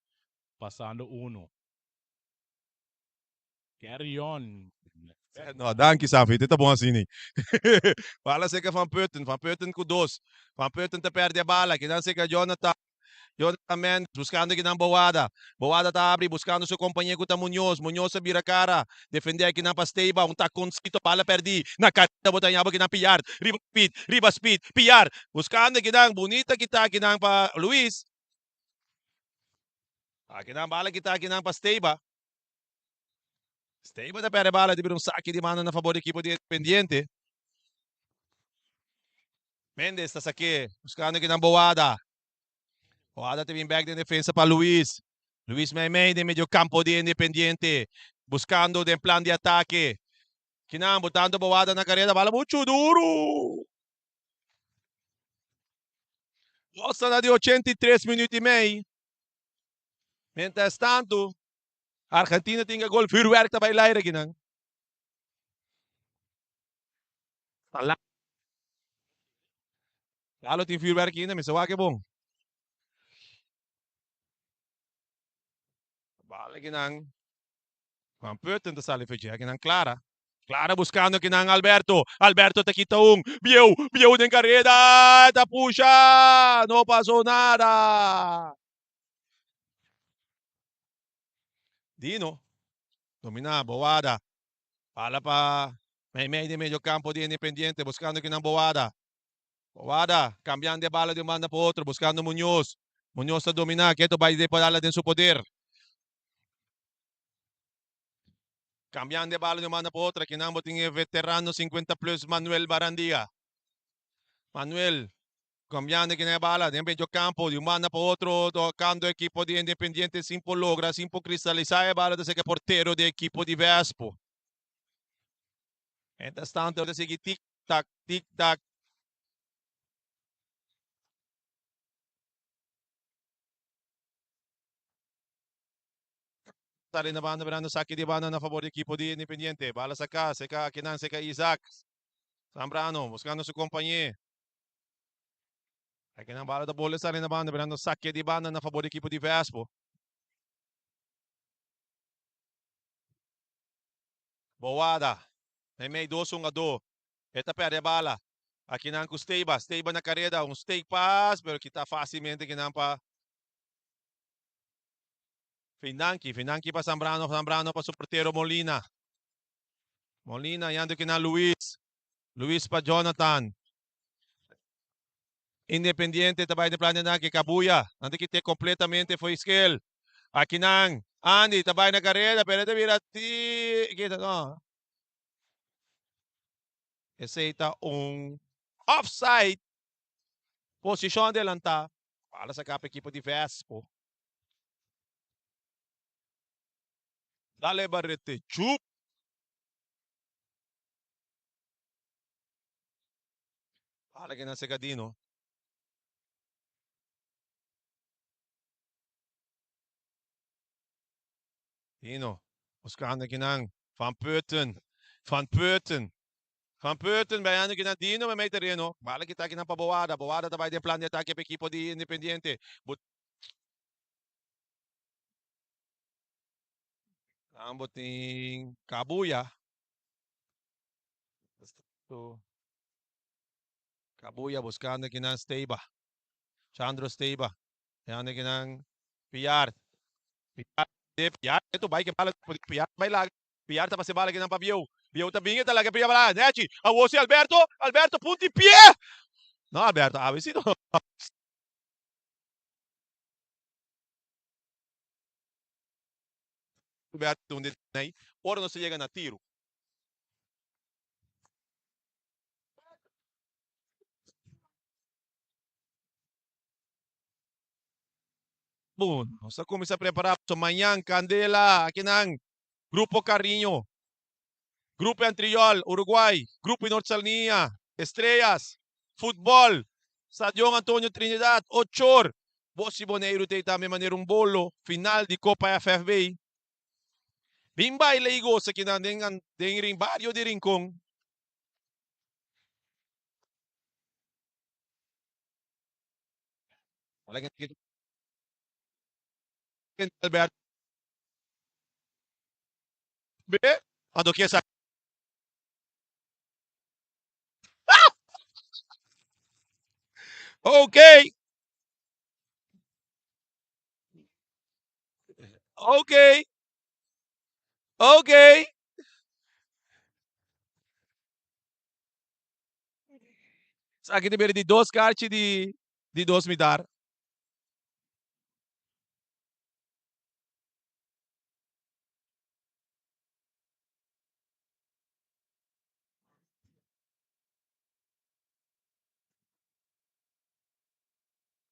pasando uno. Gerion. No, danki Safi, dit ta bon asini. Bala seka Van Putten, Van Putten ku dos. Van Putten ta perde e bala, kinan seka Jonathan. Jonathan Mendes buscando kinan Boada. Boada ta abri buscando su compañero ku ta Muñoz. Muñoz a bira cara. Defende kinan pa Steba. Un taconcito, bala perdi. Na careda bo ta haña bo kinan Piar. Riba speed, riba speed. Piar buscando kinan. Bunita kita kinan pa Luis. Akinan bala kita kinan pa Steba. Steba ta perde bala, ta bira un saki di mano na fabor di ekipo di Independiente. Mendes ta sake, buscando kinan Boada. Boada ta bin bek den defensa pa Luis. Luis meimei den medio campo di Independiente, buscando den plan di atake. Kinan botando Boada na careda, bala mucho duro. Nos ta na di 83 minuut y mei. Mientras tanto, Argentina tin gol, vuurwerk ta bai laire kinan. Lalo tin vuurwerk ainda, mi sa wak e bon. Bala kinan. Van Putten ta sali for dje, kinan Clara. Clara buscando kinan Alberto. Alberto ta kita un. Bieu, Bieu den careda. Ta pusha. No pasó nada. Dino. Domina, Boada. Bala pa meimei di medio campo di Independiente, buscando kinan Boada. Boada, cambiando e bala di un banda pa otro, buscando Muñoz. Muñoz ta domina, keto bai de bala den su poder. Cambiando e bala di un banda pa otro, kinan bo tin e veterano 50 plus Manuel Barandia. Manuel Cambiando kinan e bala den medio campo di un banda pa otro tocando equipo di Independiente sin por logra, sin por cristaliza e bala ta seke portero di equipo di Vespo. Mientras tanto ta sigui tic tac, tic tac. Sali na banda mirando saki di banda na favor di equipo di Independiente. Bala saca, seka kinan, seka Isaac. Zambrano buscando su compañero. Akinan bala ta bolbe sali na banda, mirando sake di banda na fabor di ekipo di Vespo. Boada, meimei dos hungadó, e ta perde bala. Akinan ku Steba, Steba na kareda, un steek pass, pero kita fásilmente kinan pa Findanki, Findanki pa Zambrano, Zambrano pa su portero Molina. Molina yando kinan Luis, Luis pa Jonathan. Independiente ta bai den plan di nan ke Kabuya. Nan ta kite completamente fo'i skel. Akinan Andy ta bai na kareda pero e ta bira ti kita no. Esei ta un offside. Posishon adelantá. Bala saká pa ekipo di Vespo. Dale Barrete. Chup. Bala ke na Secadino. Dino, buscando akinan Van Putten, Van Putten, Van Putten bayando akinan Dino memey tereno, bala kita akinan pa Boada, Boada ta bay den plan di atake pa ekipo di Independiente, but Nan bo tin Cabuya, Cabuya buscando akinan Steba, Chandro Steba. Yanda kinan Piar. Piar de Piar eto bai ke bala Piar bai laga Piar ta pase bala kinan pa Bieu. Bieu ta bin e ta laga Piar bala Nechi. Awo si Alberto Alberto punti pie. No Alberto awe si no. Alberto un de nai ora nos ta yega na tiro. Bon, nos a kuminsá prepará pasobra mañan kandela akinan Grupo Cariño, Grupo Antriol, Uruguay, Grupo Inortsalnia, Estrellas, Futbòl, Stadion Antonio Trinidad, ochor. Bo si Boneiru ta ei tambe manera un bolo, final di Kopa FFB. Bin baila i gosa akinan den den bario di Rincon. Alberto B. Anto ke sa? Ok. Ok. Ok. Esaki ta bira di dos karchi di di dos mitar.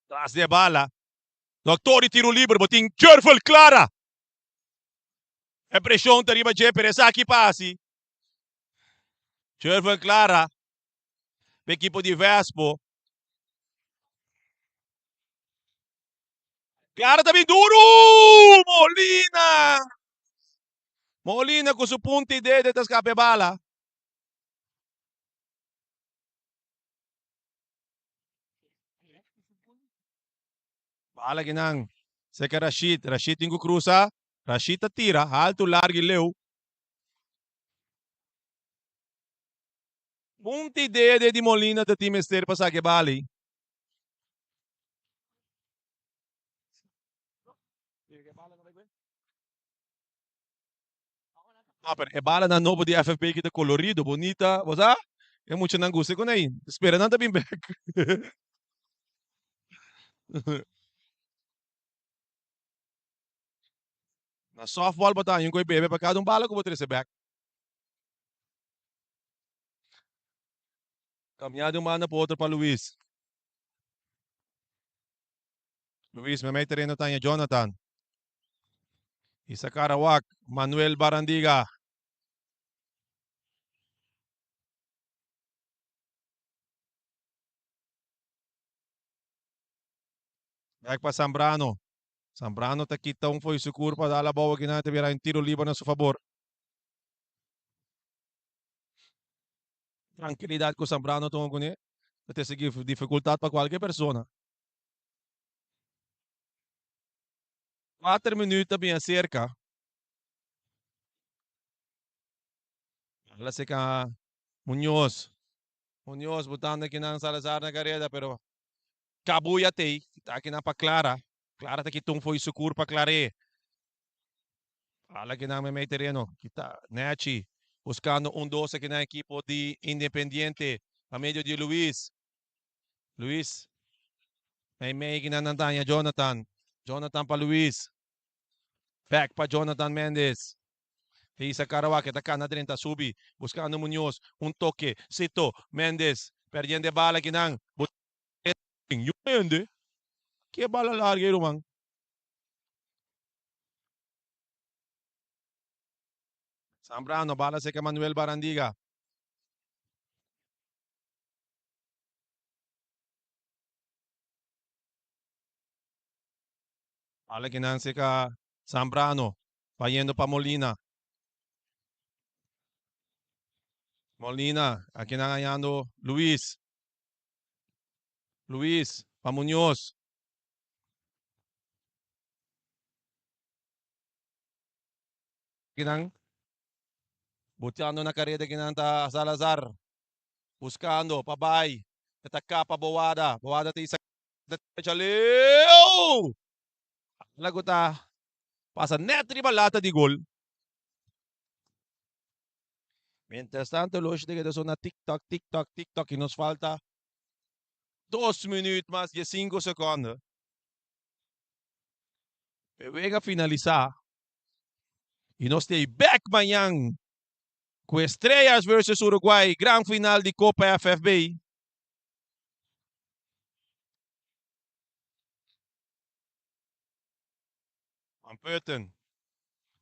Tras di e bala. Doktor di tiro liber bo tin Jervel Clara. E preshon ta riba dje pero esaki pa hasi. Jervel Clara pa ekipo di Vespo. Clara ta bin duru! Molina! Molina ku su punta i dede ta skapa e bala. Bala kinan. Seka Rashid. Rashid tin ku krusa. Rashid ta tira haltu, largu i leu. Punta i dede di Molina ta tin mester pa saka e bala ei. No, pero e balanan nobo di FFB ki ta colorido, bonita, bo sa? E muchanan gusta con ei. Spera nan ta bin bek. Na softball bo ta haña un koe bebe pa kada un bala ku bo trese bek. Cambiá di un banda pa otro pa Luis. Luis memey tereno ta haña Jonathan. Isakar a wak Manuel Barandiga. Bek pa Zambrano. Zambrano ta kita un fo'i su kurpa dal abou akinan ta bira un tiro liber na su fabor. Trankilidat ku Zambrano tuma kuné ta trese difikultat pa kualke persona. Kuater minüt ta bin aserka. Ala seka Muñoz. Muñoz botando akinan Salazar na kareda pero Cabuya t'ei. Ta akinan pa Clara. Clara ta kita un fo'i su kurpa Claré. Ala kinan meimei tereno. Kita Nechi buscando un dos akinan ekipo di Independiente pa medio di Luis. Luis meimei kinan nan ta haña Jonathan. Jonathan pa Luis. Back pa Jonathan Mendes. E hisa Karawa ke ta kana drenta subi buskando Muñoz un toke Sito Mendez perdiendo e bala kinan Yu hende ke bala larga ei ruman. Zambrano bala seka Manuel Barandiga. Bala kinan seka Zambrano bayendo pa Molina. Molina akinan hayando Luis. Luis pa Muñoz. Kinan boteando na careda kinan ta Salazar. Buscando pa bay. E ta capa Boada. Boada ta isa Chaleo! Ala cu ta pasa net riba lata di gol. Mientras tanto loshi ta keda sona tik tok, tik tok, tik tok y nos falta dos minuut mas diesinco seconde. E wega finalisa y nos ta bek mañan cu Estrellas versus Uruguay, gran final di Copa FFB. Van Putten.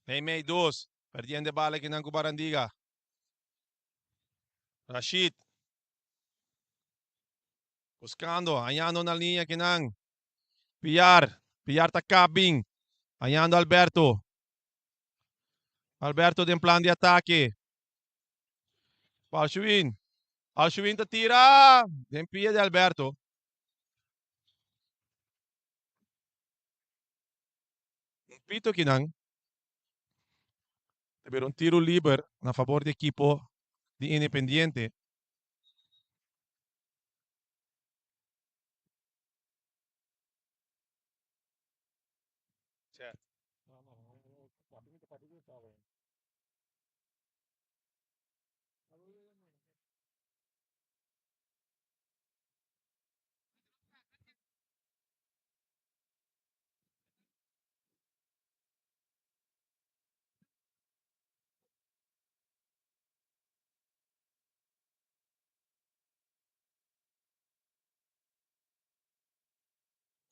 Meimei dos. Perdiendo e bala akinan ku Barandiga. Rashid. Buscando, hañando na liña akinan. Piar. Piar ta kabin. Hañando Alberto. Alberto den plan di atake. Alshuin. Alshuin ta tira den pia di Alberto. Un pito kinan. Ta bira un tiro liber na fabor di ekipo di Independiente.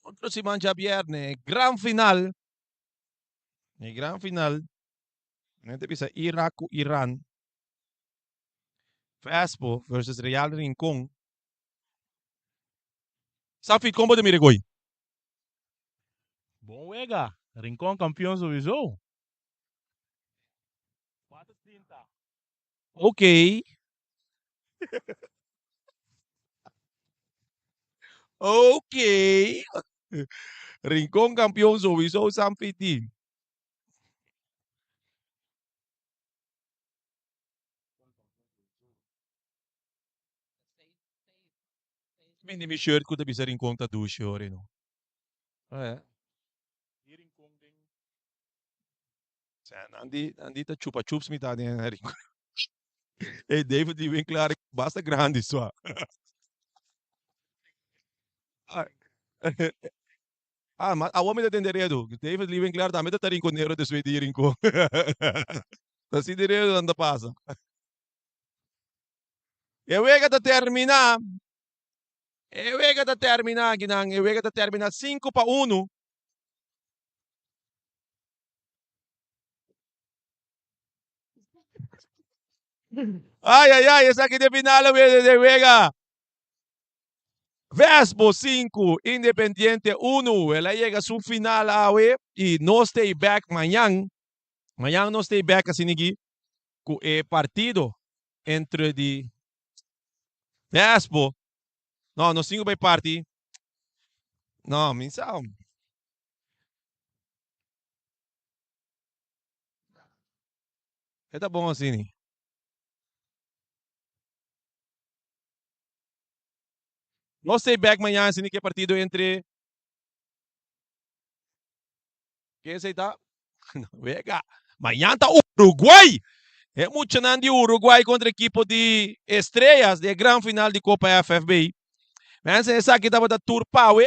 Otro siman djabierne, gran final. E gran final. Men ta bisa Irak ku Iran. Vespo versus Real Rincon. Safit, kon bo ta mira e goi? Bon wega. Rincon kampion sowieso. Ok. Ok. Rincon kampion sowieso Sanfit di. Bindi mi shirt ku ta bisa Rincon ta dushi ora no. Eh. Nan di, nan di ta chupa chups mi ta den Rincon. Hey David di Winkelaar basta grandi swa. Ah, ma awo mi ta tende redu. David Lee Winkelaar tambe ta ta rinconero despues di Rincon. Ta si di redu nan ta pasa. E wega ta termina. E wega ta termina akinan. E wega ta termina 5-1. Ay, ay, ay, esaki de final de wega. Vespo 5, Independiente 1. El a yega su final awe y nos ta back mañan. Mañan nos ta back asina aki cu e partido entre di Vespo. No, nos tin cu bay parti. No, mi sa. E ta bon asina. Nos ta back mañan asina ki e partido entre Ke esei ta? Wega. Mañan ta Uruguay. E muchanan di Uruguay kontra ekipo di Estrellas di e gran final di Copa FFB. Mensen, esaki tabata tur pawe.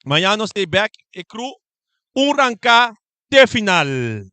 Mañan nos ta back e crew un ranka te final.